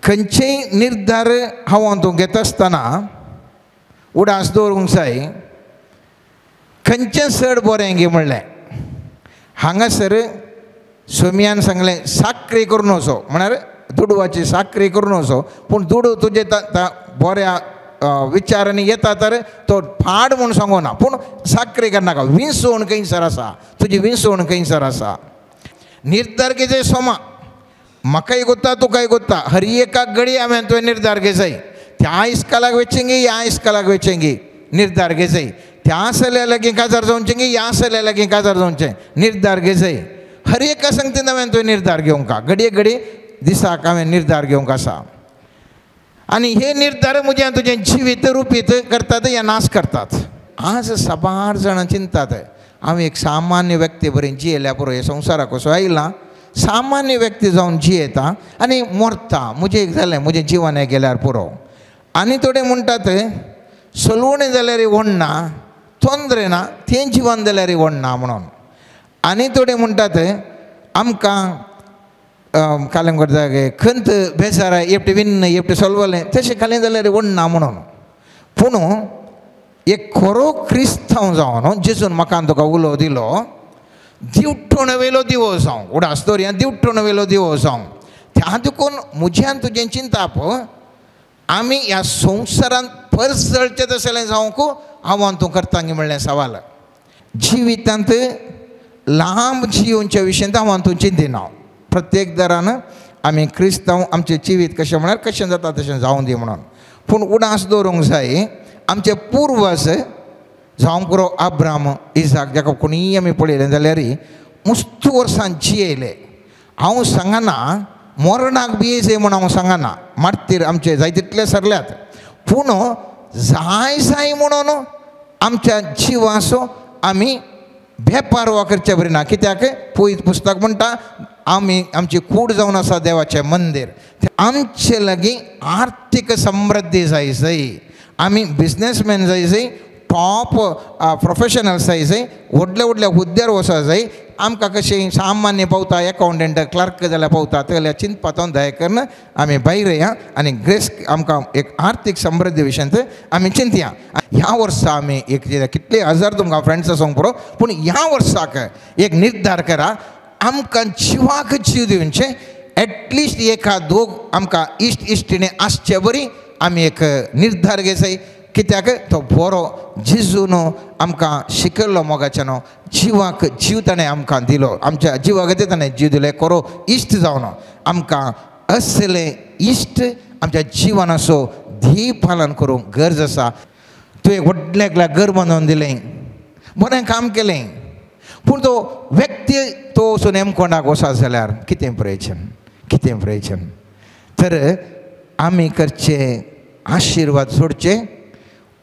खंयचेय निर्धार हांव तूं घेता आसतना उडास दवरूंक जाय खंयचें चड बरें गे म्हणलें हांगासर सोमयान सांगलें साकरी करून वचो म्हळ्यार दुडवाची साकरी करून वचो पूण दुडू तुजे बऱ्या विचारांनी येता तर तो फाड म्हूण सांगूना पूण साकरी करनाका विंचवण खंयसर आसा तुजी विंचवण खंयसर आसा निर्धार घेजाय सोमा म्हाकाय गोत्ता तुकाय गोत्ता हर एका घडी हांवें तुवें निर्धार घेजाय त्या इस्कलाक वचेंगी ह्या इस्कलाक वचेंगी निर्धार घेजाय त्या चल्या लागीं काजार जावचें ह्या चल्या लागीं काजार जावचें निर्धार घेजाय हर एका संगतीन हांवें तुवें निर्धार घेवंक घडये घडये दिसाक हांवें निर्धार घेवंक आसा आनी हे निर्धार म्हजें तुजें जिवीत रुपीत करतात या नाश करतात. आज साबार जाणां चिंतात हांव एक सामान्य व्यक्ती बरें जियेल्या पुरो हे संवसाराक कसो आयला सामान्य व्यक्ती जावन जियेता आनी मरता म्हजें एक जालें म्हजें जिवन हें गेल्यार पुरो. आनी थोडे म्हणटात सलवणें जाल्यार व्हडना तोंदरें ना तें जिवन जाल्यार व्हडना म्हणून. आनी थोडे म्हणटात आमकां कालें करता खंत बेजार एकटें विन्न एकटें सोलवलें तशें खालें जाल्यार व्हडना म्हणून. पूण एक खरो क्रिस्तांव जावन जेजून म्हाका तुका उलो दिलो दिवटण वेलो दिवो जावं उडास दवरया दिवटण वेलो दिवो जावं त्या देखून म्हज्यान तुजें चिंताप आमी ह्या संवसारांत परजळचें तशें जावंक हांव तूं करता म्हणलें सवाल. जिवितांत लांब जियोवच्या विशयांत हांव तूं चिंतिना. प्रत्येक दरान आमी क्रिस्तांव आमचें जिवीत कशें म्हळ्यार कशें जाता तशें जावं दी म्हणून. पूण उडास दवरूंक जाय आमचे पुर्वज जावंक पुरो अब्राम इजाक जाका कोणीय आमी पळयलें जाल्यार मुस्त वर्सां जियेले. हांव सांगना मरणाक बी जाय म्हूण हांव सांगना मार्तीर आमचे जाय तितले सरल्यात पूण जाय जाय म्हणून आमच्या जिवाचो आमी बेपारवा करचे बरी ना. कित्याक पयत पुस्तक म्हणटा आमी आमची कूड जावन आसा देवाचें मंदीर आमचे लागीं आर्थीक समृद्धी जाय जाय आमी बिजनेसमॅन जाय जाय टॉप प्रोफेशनल्स जाय जाय व्हडल्या व्हडल्या हुद्द्यार वचो जाय. आमकां कशें सामान्य पावता एकावंटंट क्लर्क जाल्यार पावता जाल्यार चिंतपातून दया करून आमी भायर या आनी ग्रेस आमकां एक आर्थीक समृद्धी विशयांत आमी चिंतया. ह्या वर्सा आमी एक कितले हजार तुमकां फ्रेंड्स आसूंक पुरो पूण ह्या वर्साक एक निर्धार करा आमकां जिवाक जीव दिवचें एटलिस्ट एका दोग आमकां इश्ट इश्टिणी आसचे बरी आमी एक निर्धार घेजाय. कित्याक तो बरो जेजून आमकां शिकयल्लो मोगाच्यान जिवाक जीव ताणें आमकां दिलो आमच्या जिवा खातीर ताणें जीव दिलो खरो इश्ट जावन आमकां असले इश्ट आमच्या जिवनाचो ध्येय पालन करूंक गरज आसा. तुवें व्हडल्या एकल्या घर बांदून दिलें बरें काम केलें पूण तो व्यक्ती तो वचून हेमकोंडाक वचत जाल्यार कितें प्रयोजन कितें प्रयोजन. तर आमी करचे आशिर्वाद सोडचे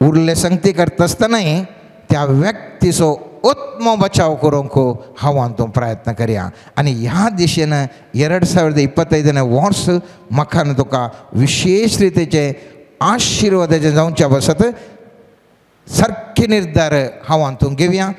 उरले संगती करता आसतनाय त्या व्यक्तीचो आत्म बचाव करूंक हांव तूं प्रयत्न करया. आनी ह्या दिशेन 2025 वर्स म्हाका तुका विशेश रितीचे आशिर्वादाचे जावच्या बसत सारखे निर्धार हांव तूं घेवया.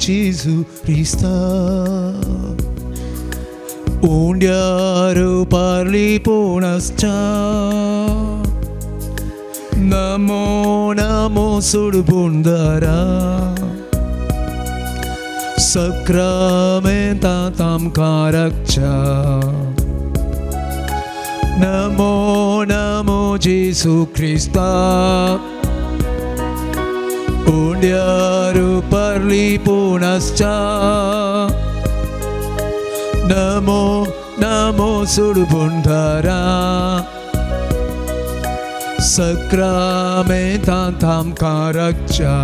Gesù Cristo, undiaru parli ponascha, namo namo sudbundara, sacramenta tam karakcha, namo namo Gesù Cristo. Undiaru parli punascha, namo namo sudbundara, sacramenta tam karakcha.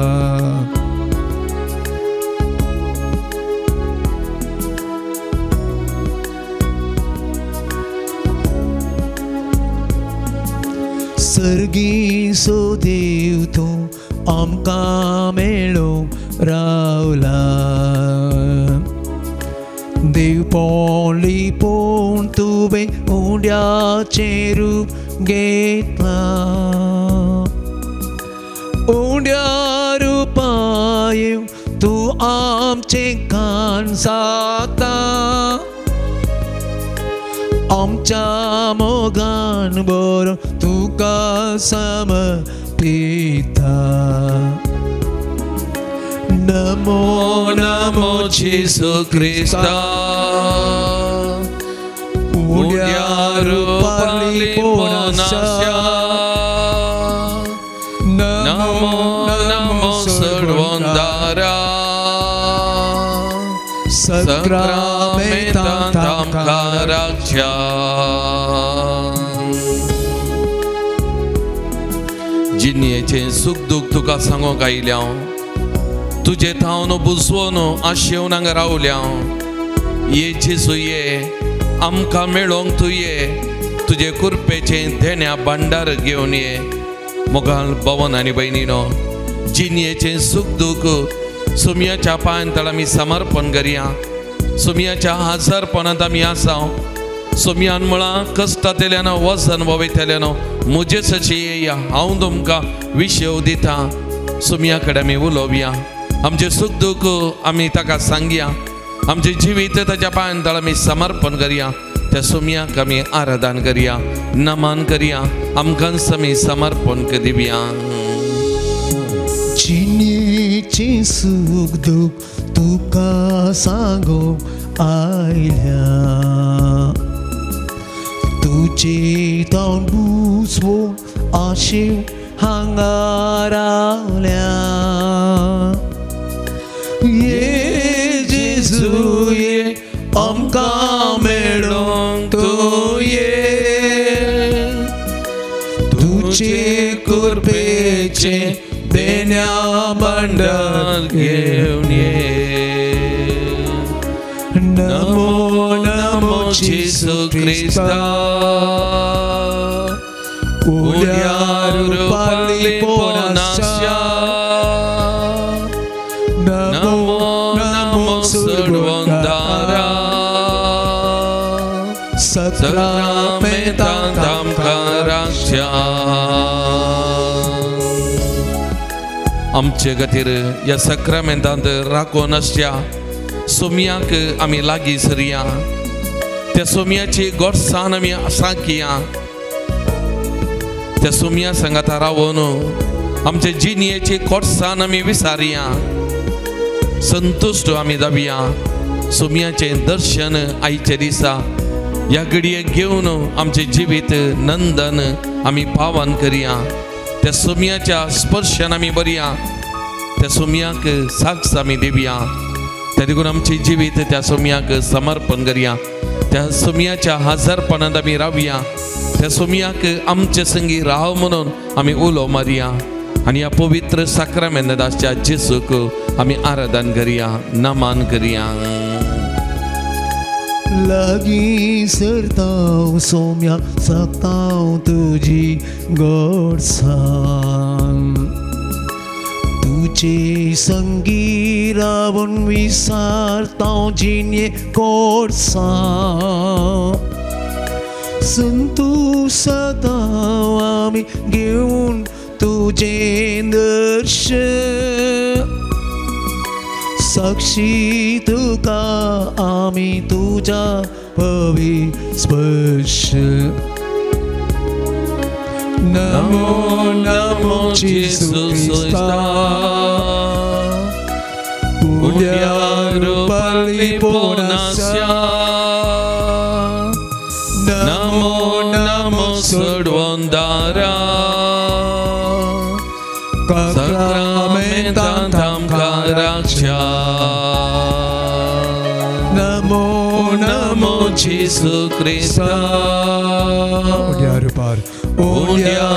Sargi so dev tu आमकां मेळूंक रावला. देवपण लिपोवन तुवें उंड्याचें रूप घेतलां. उंड्या रुपाय तूं आमचें कान साता. आमच्या मोगान बरो तुका समर्पिता. नमो नमो जेसू क्रिस्ता, उंड्या रुपार लिपोवन आसच्या. नमो नमो सडवंदारा, सक्रामेंतांत आमकां राखच्या. जिणयेचें सूख दूख तुका सांगूंक आयल्या हांव, तुजे थावन बुजवोन आशेवन हांगा रावल्या हांव. ये जेजू ये, आमकां मेळोंक तूं ये, तुजे कृपेचें देण्या भांडार घेवन ये. मोगाल भवन आनी भयणीनो, जिणयेचें सूख दूख सोमयाच्या पांयां तळ आमी समर्पण करया. सोमयाच्या हजारपणांत आमी आसा. सोमयान म्हळां कश्टांतल्यान वजन वयतल्यान म्हजे सशी येया, हांव तुमकां विशेव दिता. सोमया कडेन आमी उलोवया, आमचें सूख दूख आमी ताका सांगया, आमचें जिवीत ताच्या पांयां तळ आमी समर्पण करया. त्या सोमयाक आमी आराधन करया, नमन करया, आमकांच आमी समर्पण दिवया. जिणेचें सूख दूख तुका सांगूंक आयल्या. तुजे तोंड बुजवोन आशेवन हांगा रावल्या. ये जेजू ये, आमकां मेळोंक तूं ये, तुजे कृपेचें देण्या भांडार घेवन ये. नमो नमो जेसू क्रिस्ता, उंड्या रुपार लिपोवन आसच्या. नमो नमो सडवंदारा, सक्रामेंतांत आमकां राखच्या. आमचे खातीर ह्या सक्रामेंतांत राखून आसच्या सोमयाक आमी लागीं सरया. त्या सोमयाची गोडसाण आमी साकिया. त्या सोमया सांगाता रावून आमचे जिणयेची गोडसाण आमी विसारया. संतुश्ट आमी जावया. सोमयाचें दर्शन आयच्या दिसा ह्या घडयेक घेवन आमचें जिवीत नंदन आमी पावन करया. त्या सोमयाच्या स्पर्शान आमी बरया. त्या सोमयाक साक्ष आमी दिवया. त्या देखून आमचें जिवीत त्या सोमयाक समर्पण करया. त्या सोमयाच्या हजारपणांत आमी रावया. त्या सोमयाक आमचे संगी राव म्हणून आमी उलो मारया. आनी ह्या पवित्र साक्रामेंतांत आसच्या जेजूक आमी आराधन करया, नमन करया. लागीं सरताव सोम्या, सकताव तुजी गोडसाण. तुजे संगी रावून विसारताव जिणये गोडसाण. संतू सदां आमी घेवन तुजें दर्शन. साक्षी तुका आमी तुज्या पवी स्पर्श. नमो नमो जेसू क्रिस्ता, उंड्या रुपार लिपोवन आसच्या. नमो नमो सडवंदारा, सक्रामेंतांत आमकां राखच्या. नमो नमो जेसू क्रिस्ता, उंड्या रुपार उंड्या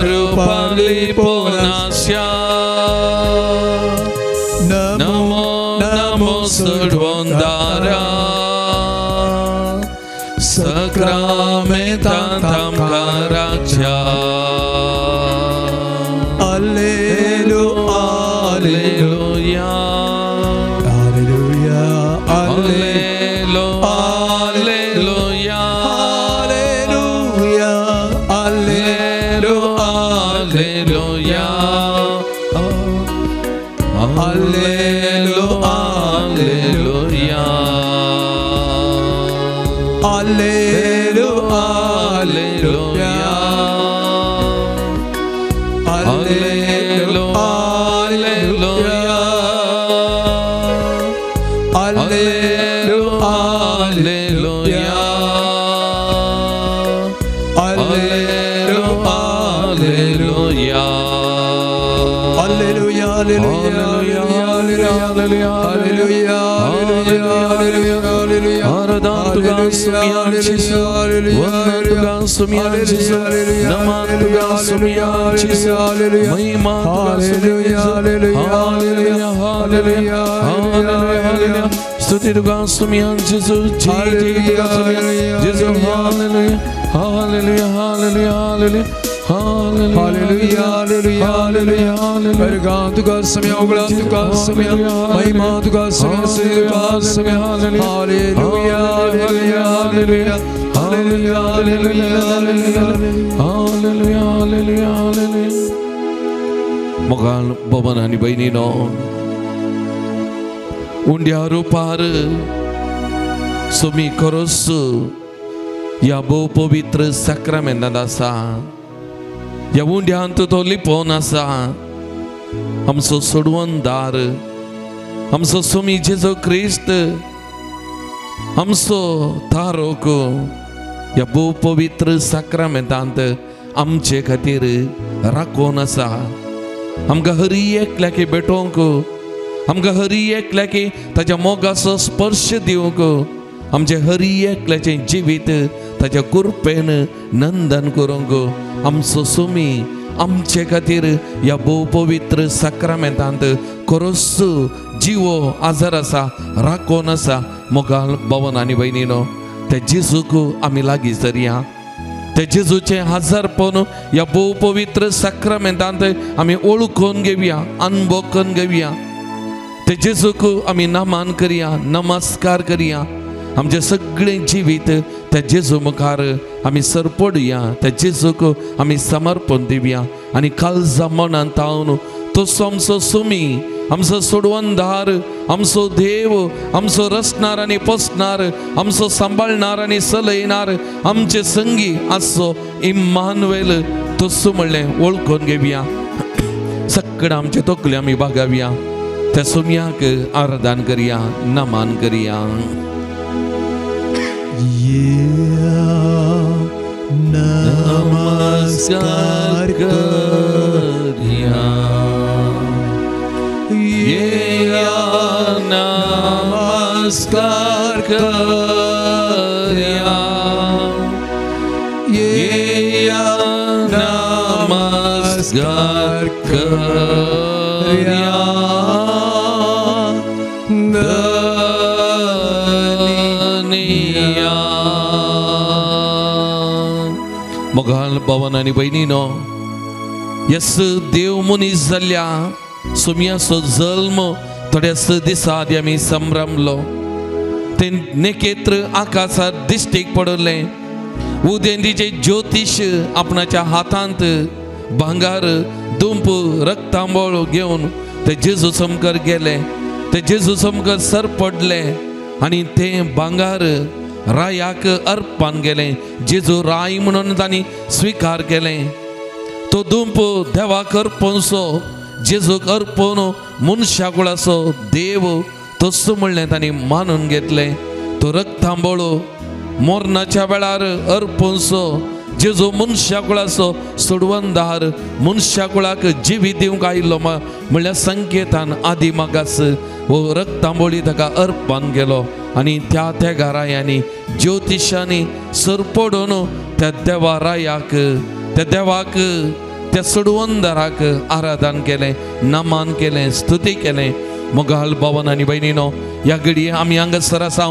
रुपार लिपोवन आसच्या. नमो नमो सडवंदारा, सक्रामेंतांत आमकां राखच्या. Alleluia. Hallelujah, hallelujah, hallelujah, hallelujah, hallelujah, hallelujah, hallelujah, hallelujah, hallelujah, hallelujah, hallelujah. आराधना तुका सुमियान जीसू, वंदन तुका सुमियान जीसू, नमन तुका सुमियान जीसू, महिमा तुका सुमियान जीसू. Hallelujah, hallelujah, hallelujah, hallelujah. स्तुति तुका सुमियान जीसू, जय जय तुका सुमियान जीसू. Hallelujah, hallelujah, hallelujah, hallelujah, hallelujah, hallelujah, hallelujah. बरगां तुका सुमिया, उगड़ा तुका सुमिया, महिमा तुका सुमिया, स्तुति तुका सुमिया. Hallelujah, hallelujah, hallelujah, hallelujah, hallelujah, hallelujah, hallelujah, hallelujah. मोगान बबन आनी भयणीनो, उंड्या रुपार सुमी खरोच ह्या भोव पवित्र साक्रामेंतांत आसा. ह्या उंड्यांत तो लिपोवन आसा. आमचो सोडवणदार, आमचो सुमी जेजू क्रिस्त, आमचो तारोक ह्या भोव पवित्र साक्रामेंतांत आमचे खातीर राखून आसा. आमकां हरी एकल्याक भेटोवंक, आमकां हरी एकल्याक ताच्या मोगाचो स्पर्श दिवंक, आमचें हरी एकल्याचें जिवीत ताच्या कृपेन नंदन करूंक आमचो सुमी आमचे खातीर ह्या भोव पवित्र साक्रामेंतांत खरोच जिवो आजार आसा, राखून आसा. मोगाल भवन आनी भयणीनो, त्या जेजूक आमी लागीं सरया. त्या जेजूचें हाजारपण ह्या भोव पवित्र साक्रामेंतांत आमी ओळखून घेवया, अनुभव करून घेवया. त्या जेजूक आमी नमन करया, नमस्कार करया. आमचें सगळें जिवीत त्या जेजू मुखार आमी सरपडुया, त्या जेजूक आमी समर्पण दिवया आनी काळजा मनांत तावन तसो आमचो सुमी, आमचो सोडवणदार, आमचो देव, आमचो रचणार आनी पोसणार, आमचो सांबाळणार आनी सलयणार, आमचे संगी आसचो इम्मानुएल तसो म्हणलें वळखून घेवया. सगळें आमचे तकले आमी बागावया, त्या सुमयाक आराधन करया, नमन करया. नमस्कार करया, येया नमस्कार करया, येया नमस्कार करया. मोगाल भवन आनी भयणीनो, यस देव मनीस जाल्ल्या सुमयाचो जल्म थोड्याच दिसा आदी आमी संभ्रमलो. ते नेकेत्र आकाशार दिश्टीक पडलें. उदेंतीचे ज्योतिश आपणाच्या हातांत भांगार दुंप रक्तांबळ घेवन ते जेजू समकर गेले. ते जेजू समकर सर पडले आनी ते भांगार रायाक अर्पण केलें. जेजू राय म्हणून तांणी स्विकार केलें. तो दुंप देवाक अर्पणसो, जेजूक अर्पण मनशा कुळाचो देव तसो म्हणलें तांणी मानून घेतलें. तो रक्तांबळो मरणाच्या वेळार अर्पणसो जेजू मनशा कुळाचो सोडवणदार, मनशा कुळाक जिवीत दिवंक आयिल्लो म्हणल्यार संकेतान आदी मागास हो रक्तांबोळी ताका अर्पण केलो. आनी त्या त्या घरायांनी ज्योतिशांनी सरपडून त्या देवा रायाक, त्या देवाक, त्या सोडवणदाराक आराधन केलें, नमन केलें, स्तुती केलें. मोगाल भवन आनी भयणीनो, ह्या घडये आमी हांगासर आसा.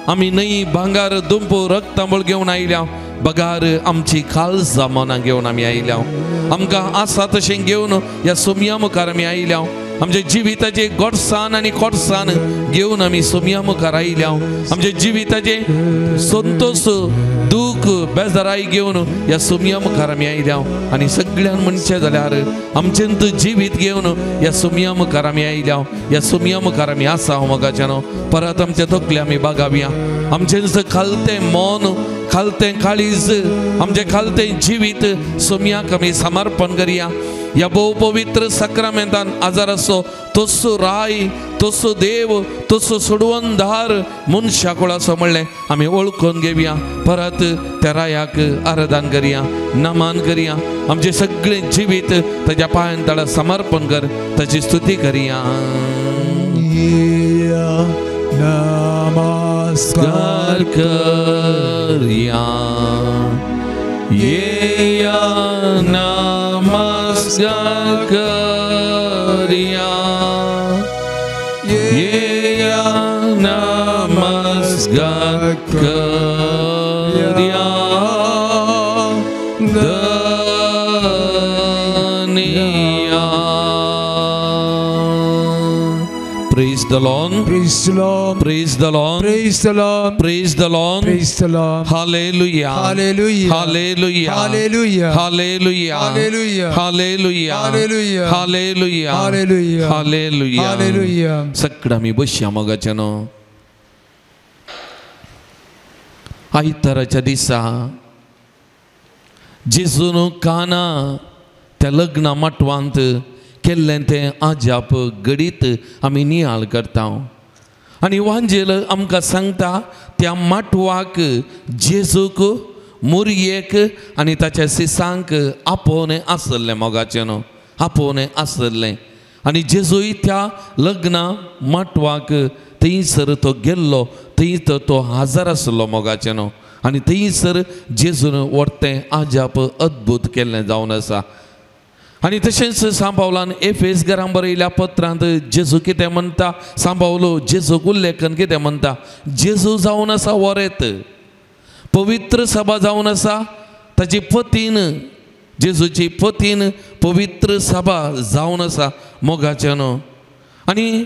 आमी न्हय भांगार दुंप रक्तांबळ घेवन आयल्या, बगार आमची काळजां मनां घेवन आमी आयल्या. आमकां आसा तशें घेवन ह्या सोमया मुखार आमी आयल्या. आमच्या जिविताचे गोडसान आनी कोडसान घेवन आमी सोमया मुखार आयल्या. आमच्या जिविताचे संतोष दूख बेजाराय घेवन ह्या सोमया मुखार आमी आयल्या. आनी सगळ्यान म्हणचें जाल्यार आमचें जिवीत घेवन ह्या सोमया मुखार आमी आयल्या. ह्या सोमया मुखार आमी आसा मोगाच्यानो. परत आमच्या तकले आमी बागावया. आमचें खालतें मन, खालतें काळीज, आमचें खालतें जिवीत सोमयाक आमी समर्पण करया. ह्या भोव पवित्र साक्रामेंतान आजार आसो तसो राय, तसो देव, तसो सोडवणदार मनशा कोळासो म्हणलें आमी वळखून घेवया. परत त्या रायाक आराधन करया, नमन करया. आमचें सगळें जिवीत ताज्या पांयान ताळा समर्पण कर, ताची स्तुती करया. नमस्कार करया, येया नमस्कार करया, येया नमस्कार करया धनिया. Praise the Lord. Praise the Lord. Praise the Lord. Praise the Lord. Praise the Lord. Praise the Lord. Hallelujah. Hallelujah. Hallelujah. Hallelujah. Hallelujah. Hallelujah. Hallelujah. Hallelujah. Hallelujah. Hallelujah. Hallelujah. Hallelujah. सगळं आमी बसया मोगाच्यानो. आयताराच्या दिसा जेजून काना त्या लग्ना माटवांत केल्लें तें आजाप घडीत आमी नियाळ करता. आनी वांजेल आमकां सांगता त्या माटवाक जेजूक, मुरयेक आनी ताच्या सिसांक आपोवणें आसलें मोगाचें न्हू, आपोवणें आसलें. आनी जेजूय त्या लग्ना माटवाक थंयसर तो गेल्लो, थंय तो हाजर आसलो मोगाचें न्हू. आनी थंयसर जेजून व्हडतें आजाप अद्भुत केल्लें जावन आसा. आनी तशेंच सांबावलान एफेस घरां बरयल्या पत्रांत जेजू कितें म्हणटा, सांबावलो जेजूक उल्लेखन कितें म्हणटा, जेजू जावन आसा वरेत, पवित्र सभा जावन आसा ताची पतीन, जेजूची पतीन पवित्र सभा जावन आसा मोगाचें न्हू. आनी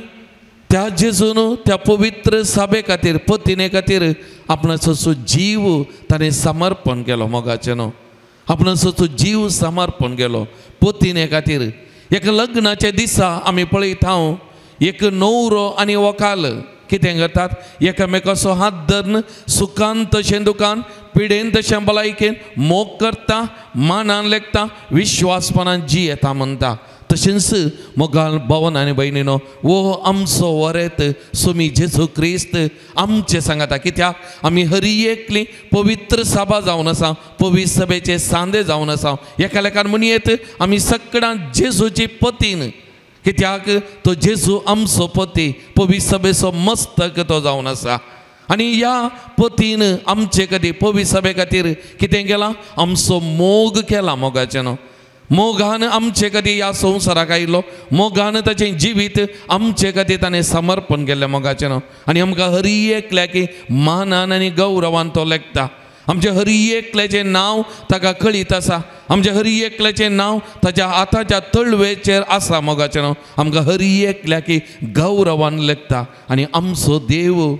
त्या जेजून त्या पवित्र सभे खातीर, पतीने खातीर आपणाचो जीव ताणें समर्पण केलो मोगाचें न्हू. आपणाचो जीव समर्पण केलो पतीने खातीर. एका लग्नाच्या दिसा आमी पळयता एक न्हवरो आनी व्हंकल कितें करतात, एकामेकाचो हात धरून सुखान तशें दुखान, पिडेन तशें भलायकेन मोग करता, मानान लेखता, विश्वासपणान जियेता म्हणटा. तशेंच मोगाल भवन आनी भयणीनो वो आमचो वरेत सुमी जेजू क्रिस्त आमचें सांगता. कित्याक आमी हरी एकली पवित्र सभा जावन आसा, पवित्र सभेचे सांदे जावन आसा. एका लेखान म्हणयेत आमी सगळ्यां जेजूची पतीन, कित्याक तो जेजू आमचो पती, पवित्र सभेचो मस्तक तो जावन आसा. आनी ह्या पतीन आमचे खातीर, पवित्र सभे खातीर कितें केलां, आमचो मोग केला मोगाचें न्हू. मोगान आमचे खातीर ह्या संवसाराक आयलो, मोगान ताचें जिवीत आमचे खातीर ताणें समर्पण केल्लें मोगाचें न्हू. आनी आमकां हरी एकल्याक मानान आनी गौरवान तो लेखता. आमच्या हरी एकल्याचें नांव ताका कळीत आसा, आमच्या हरी एकल्याचें नांव ताच्या हाताच्या तळवेचेर आसा मोगाचें न्हू. आमकां हरी एकल्याक गौरवान लेखता. आनी आमचो देव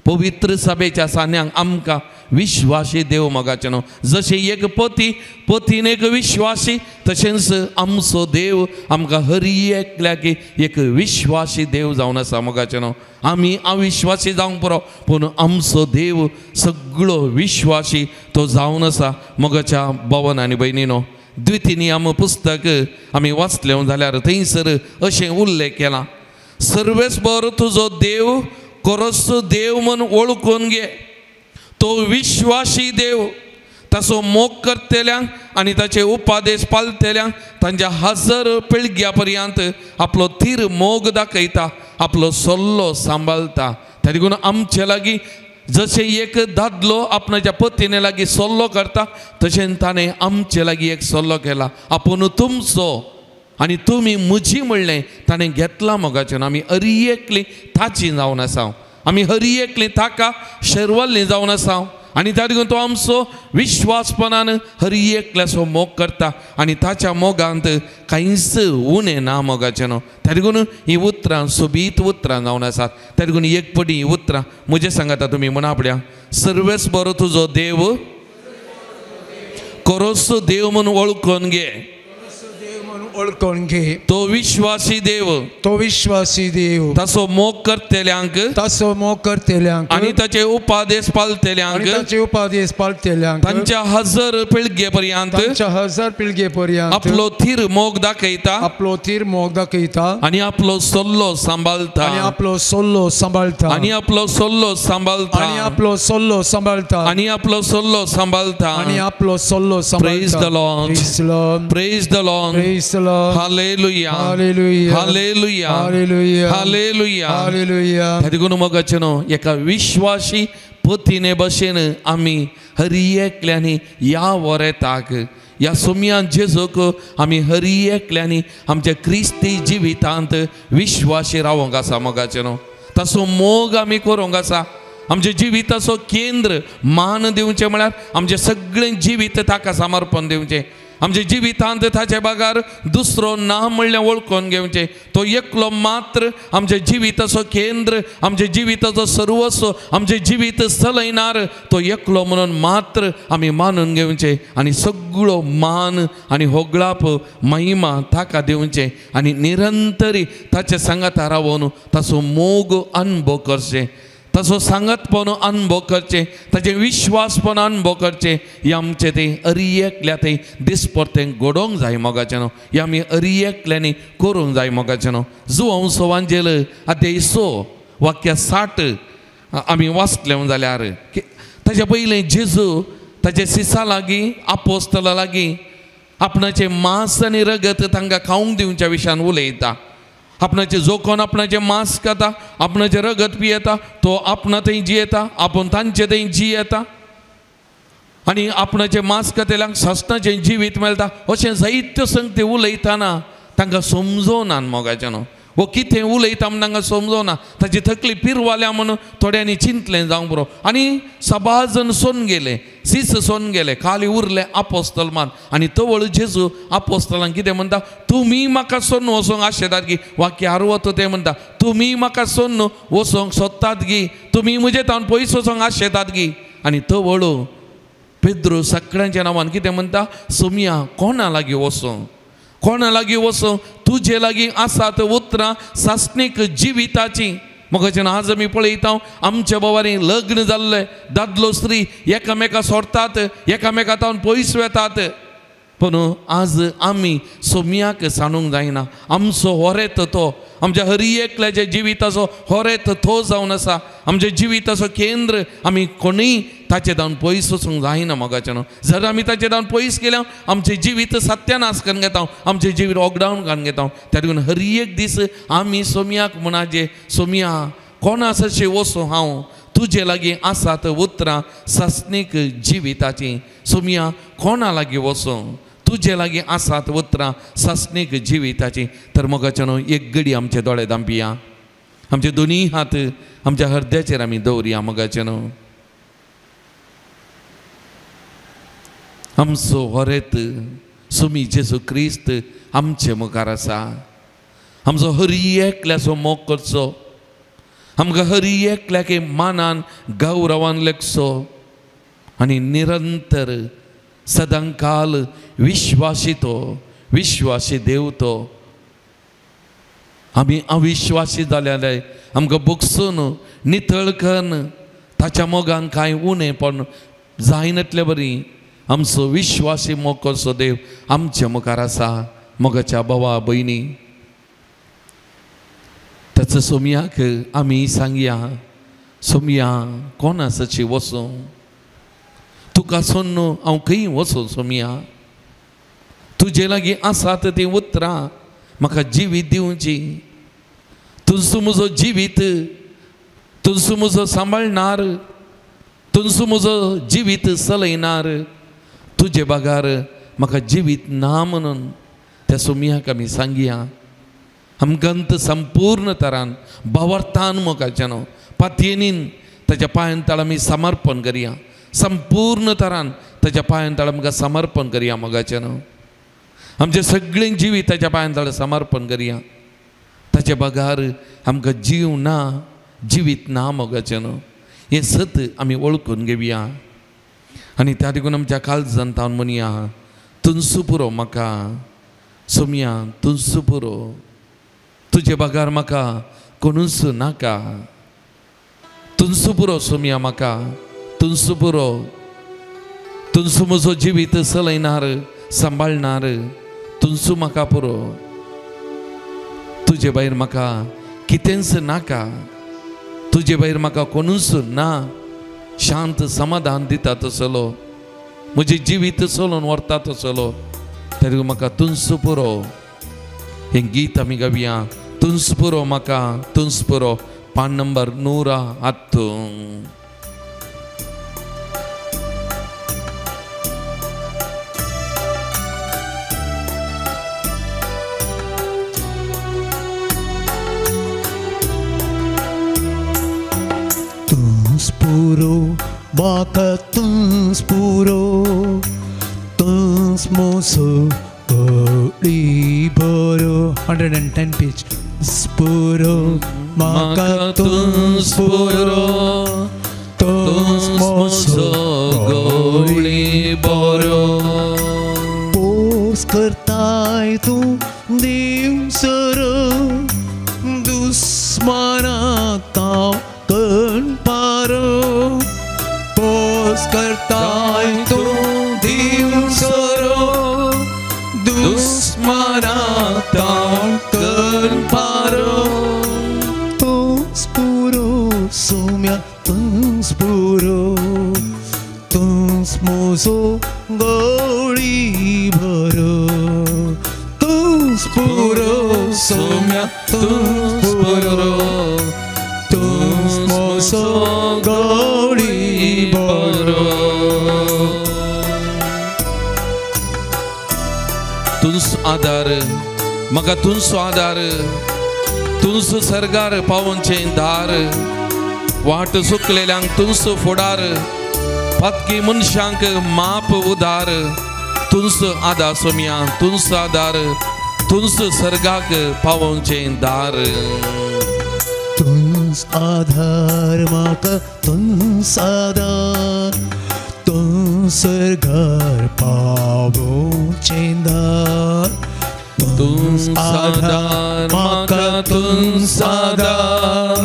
पवित्र सभेच्या सान्यांक आमकां विश्वासी देव मोगाचें न्हू. जशें एक पती, पतीन एक विश्वासी, तशेंच आमचो देव आमकां हरी एकल्याक एक विश्वासी देव जावन आसा मोगाचें न्हू. आमी अविश्वासी जावंक पुरो, पूण आमचो देव सगळो विश्वासी तो जावन आसा मोगाच्या भवन आनी भयणीनो. द्वितीय नियम पुस्तक आमी वाचलें जाल्यार थंयसर अशें उल्लेख केला, सर्वेस्पर तुजो देव कोरसो देव म्हूण वळखून घे, तो विश्वासी देव, ताचो मोग करतल्यांक आनी ताचे उपादेश पाळटल्यांक तांच्या हजर पिळग्या पर्यंत आपलो थीर मोग दाखयता, आपलो सल्लो सांबाळटा. त्या देखून आमचे लागीं जशें एक दादलो आपणाच्या पतीने लागीं सल्लो करता, तशें ताणें आमचे लागीं एक सल्लो केला, आपूण तुमचो आनी तुमी म्हजी म्हणलें ताणें घेतलां मोगाचें. आमी हरी एकली ताची जावन आसा, आमी हरी एकली ताका शेरवल्ली जावन आसा. आनी त्या देखून तो आमचो विश्वासपणान हर एकल्याचो मोग करता आनी ताच्या मोगांत कांयच उणें ना मोगाचें न्हू. त्या देखून हीं उतरां सोबीत उतरां जावन आसात. त्या देखून एक पडी हीं उतरां म्हजें सांगाता तुमी म्हणा पळया, सर्वेस बरो तुजो देव करोसो देव म्हूण वळखून घे, ओळखून घे, तो विश्वासी देव, तो विश्वासी देव, ताचो मोग करतल्यांक, ताचो मोग करतल्यांक आनी ताचे उपादेश पाळटल्यांक, ताचे उपादेश पाळटल्यांक तांच्या हजार पिळगे पर्यंत, तांच्या हजार पिळगे पर्यंत आपलो थीर मोग दाखयता, आपलो थीर मोग दाखयता आनी आपलो सल्लो सांबाळता, आनी आपलो सल्लो सांबाळता, आनी आपलो सल्लो सांबाळता, आनी आपलो सल्लो सांबाळता, आनी आपलो सल्लो सांबाळता, आनी आपलो सल्लो सांबाळता. Praise the Lord, praise the Lord, praise the Lord. Hallelujah, hallelujah, hallelujah, hallelujah, hallelujah, hallelujah. देखून मोगाचें न्हू एका विश्वासी पतीने भशेन आमी हर एकल्यांनी ह्या वरेताक ह्या सोमयान जेजूक आमी हर एकल्यांनी आमच्या क्रिस्ती जिवितांत विश्वासी रावंक आसा मोगाचें न्हू. ताचो मोग आमी करूंक आसा. आमच्या जिविताचो केंद्र मान दिवचें म्हळ्यार आमचें सगळें जिवीत ताका समर्पण दिवचें. आमच्या जिवितांत ताचे बगर दुसरो ना म्हणल्यार वळखून घेवचें. तो एकलो मात्र आमच्या जिविताचो केंद्र, आमच्या जिविताचो सर्वस्व, आमचें जिवीत चलयणार तो एकलो म्हणून मात्र आमी मानून घेवचें आनी सगळो मान आनी होगळाप महिमा ताका दिवचें आनी निरंतरी ताचे सांगाता रावन ताचो मोग अनुभव करचें, ताचो सांगातपण अनुभव करचें, ताचें विश्वासपण अनुभव करचें. हें आमचें तें अरी एकल्या थंय दिसपरतें घडोवंक जाय मोगाचें न्हू. हें आमी अरी एकल्यांनी करूंक जाय मोगाचें न्हू. जुवांव सवांजेल अध्याय 6 वाक्य 60 आमी वाचलें जाल्यार ताच्या पयलें जेजू ताच्या सिसा लागीं आपोस्तला लागीं आपणाचें मांस आनी रगत तांकां खावंक दिवच्या विशयान उलयता. आपणाचें जोखोन आपणाचें मांस खाता, आपणाचें रगत पियेता, तो आपणा थंय जियेता, आपूण तांचे थंय जियेता आनी आपणाचें मांस खातल्यांक सासणाचें जिवीत मेळटा. अशें जायत्यो संगती उलयतना तांकां समजोना मोगाचें न्हू. वो कितें उलयता म्हूण तांकां समजोना. ताची तकली पिरवाल्या म्हणून थोड्यांनी चिंतलें जावंक पुरो आनी सबार जण सोन गेले, सीस सोन गेले, खाली उरले आपोस्तलमान. आनी तवळ जेजू आपोस्तलांक कितें म्हणटा, तुमी म्हाका सोन्न वचोंक आशेतात गी. वाक्य आरवत तें म्हणटा, तुमी म्हाका सोन्न वचोंक सोदतात गी, तुमी म्हजे तावन पयस वचोंक आशेतात गी. आनी तवळ पेद्रू सगळ्यांच्या नांवान कितें म्हणटा, सोमया कोणा लागीं वचोंक, कोणा लागीं वचों, तुजे लागीं आसात उतरां सासणीक जिविताची. मोगाचें आज आमी पळयता आमच्या बोवारी लग्न जाल्ले दादलो स्त्री एकामेका सोडटात, एकामेका तावन पयस वेतात. पूण आज आमी सोमयाक सांडूंक जायना. आमचो होरेत तो आमच्या हर एकल्याच्या जिविताचो होरेत तो जावन आसा. आमच्या जिविताचो केंद्र आमी कोणूय ताचे धावन पयस वचूंक जायना मोगाचें न्हू. जर आमी ताचे धावन पयस गेल्या आमचें जिवीत सत्यानाश करून घेता, आमचें जिवीत ऑकडावन करून घेता. त्या देखून हर एक दीस आमी सोमयाक म्हणाचे, सोमया कोणा सशें वचूं हांव, तुजे लागीं आसात उतरां सासणीक जिविताचीं. सोमया कोणा लागीं वचूं, तुजे लागीं आसात उतरां सासणीक जिविताचीं. तर मोगाचें न्हू एक घडी आमचे दोळे धांपिया, आमचे दोनूय हात आमच्या हृदयाचेर आमी दवरया मोगाचें न्हू. आमचो होरेत सुमी जेजू क्रिस्त आमचे मुखार आसा. आमचो हर एकल्याचो मोग करचो, आमकां हर एकल्याक मानान गौरवान लेखचो आनी निरंतर सदांकाल विश्वासी तो, विश्वासी देव तो. आमी अविश्वासी जाल्यार आमकां बोगसून नितळ करून ताच्या मोगान कांय उणें पण जायनातले बरी आमचो विश्वासी मोग करचो देव आमच्या मुखार आसा. मोगाच्या भावा भयणी ताचो सोमयाक आमी सांगया, सोमया कोण आसाची वचूं, तुका सोडून हांव खंय वचूं सोमया, तुजे लागीं आसात तीं उतरां म्हाका जिवीत दिवची, तुजो म्हजो जिवीत, तुजो म्हजो सांबाळणार, तुजो म्हजो जिवीत चलयणार, तुजे बगार म्हाका जिवीत ना म्हणून त्या सोमयाक आमी सांगया. आमकां संपूर्ण तरान भावार्थान मोगाचें न्हू पातयेनीन ताच्या पांयान तळ आमी समर्पण करया. संपूर्ण तरान ताच्या पांयान तळ आमकां समर्पण करया. मोगाचें न्हू आमचें सगळें जिवीत ताच्या पांयान तळ समर्पण करया. ताचे बगार आमकां जीव ना, जिवीत ना. मोगाचें न्हू हें सत आमी वळखून घेवया आनी त्या देखून आमच्या काळजान तावन म्हणया, तुंसू पुरो म्हाका सोमया, तुंसू पुरो, तुजे बगार म्हाका कोणूच नाका. तुंसू पुरो सोमया म्हाका, तुंसू पुरो, तुंसू म्हजो जिवीत चलयणार सांबाळणार, तुंसू म्हाका पुरो, तुजे भायर म्हाका कितेंच नाका, तुजे भायर म्हाका कोणूच ना. शांत समाधान दिता तसलो, म्हजें जिवीत चलोवन व्हरता तसलो, तरी म्हाका तुंसू पुरो. हें गीत आमी गावया, तुंस पुरो म्हाका, तुंस पुरो, पान नंबर 108. तुंस पुरो म्हाका, तुंस पुरो, तुंस मोसो बरो. 110 पेज. पुरो म्हाका, तुंस पुरो, तुंस मोसो गोळी बरो. पोस करताय तूं दिवसर, दुस्मानाक तांव कण पारो. पोस करताय तूं दिवसर, दुस्मानाक तांव कण पारो. तुंस पुरो सोम्या, तुंस पुरो, तुंस मोसो गोळी भरो. तुंस पुरो सोम्या, तुंस पुरो, तुंस मोसो गोळी भरो. तुंस आदार म्हाका, तुंसो आदार, तुंस सरगार पावोवचें दार, वाट सुकलेल्यांक तुंस फुडार, पातकी मनशांक माप उदार. तुंस आदार सोमया, तुंस आदार, तुंस सर्गाक पावोवचें दार. तुंस आधार म्हाका, तुंस आधार, तुंस सर्गार पावोवचें दार. तुंस आधार म्हाका, तुंस आधार,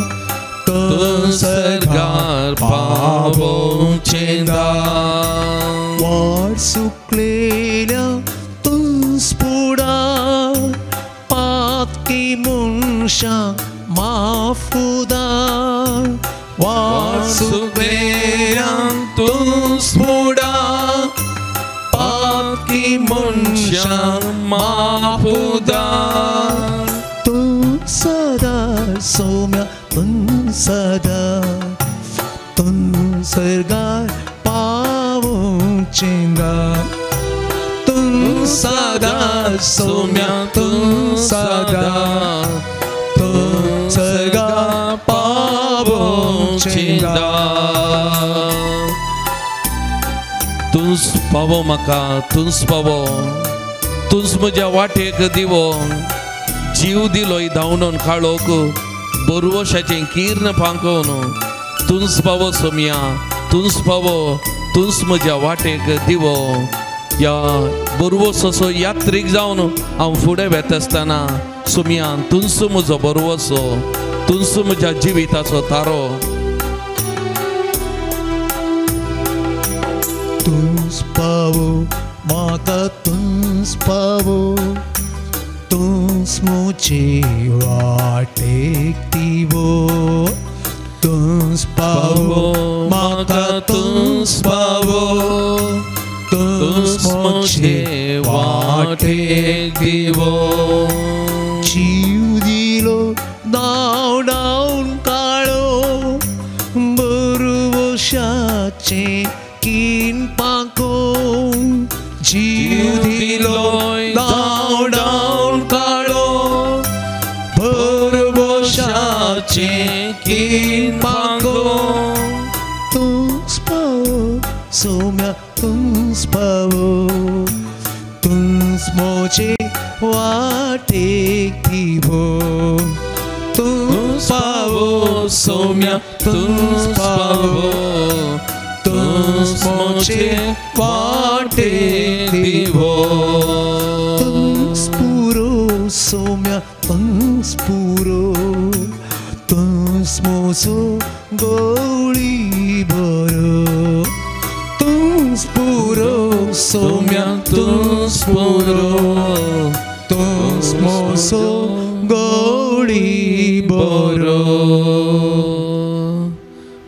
तुंस सर्गार पावोवचें दार. वाट सुकलेल्या तुंस फुडार, पातकी मनशांक माफ उदार. वाट सुकलेल्या तुंस फुडार, पातकी मनशांक माफ उदार. तुंस आदार सोम्या, तुंस आदार, तुंस सर्गार पावोवचें दार. तुंस आदार सोम्या, तुंस आदार, तुंस सर्गार पावोवचें दार. तुंस पावो म्हाका, तुंस पावो, तुंस म्हज्या वाटेक दिवो, जीव दिलोय धांवडोन काळोख, बरवशाचें किर्ण फांकोवन. तुंस पावो सोमया, तुंस पावो, तुंस म्हज्या वाटेक दिवो. ह्या बरवसो यात्रीक जावन हांव फुडें वेता आसतना सोमया तुंस म्हजो बरवसो, तुंस म्हज्या जिविताचो तारो. तुंस पावो म्हाका, तुंस पावो, तुंस म्हजे वाटेक दिवो. तुंस पावो म्हाका, तुंस पावो, तुंस म्हजे वाटेक दिवो. जीव दिलो धांव धांवन काळो, बरवशाचें कीन पांको. जीव दिलो धांव धांवन काळो, बरवशाचें कीन पांको. तुंस पावो सोम्या तुंस पावो तुंस मोचे वाटेक दिवो तुंस पावो सोम्या तुंस पावो तुंस मोचे वाटेक दिवो तुंस पुरो सोम्या तुंस पुरो तुंस मोसो गोळी बरो तुंस पुरो सोम्या तुंस पुरो तुंस मोसो गोळी बरो.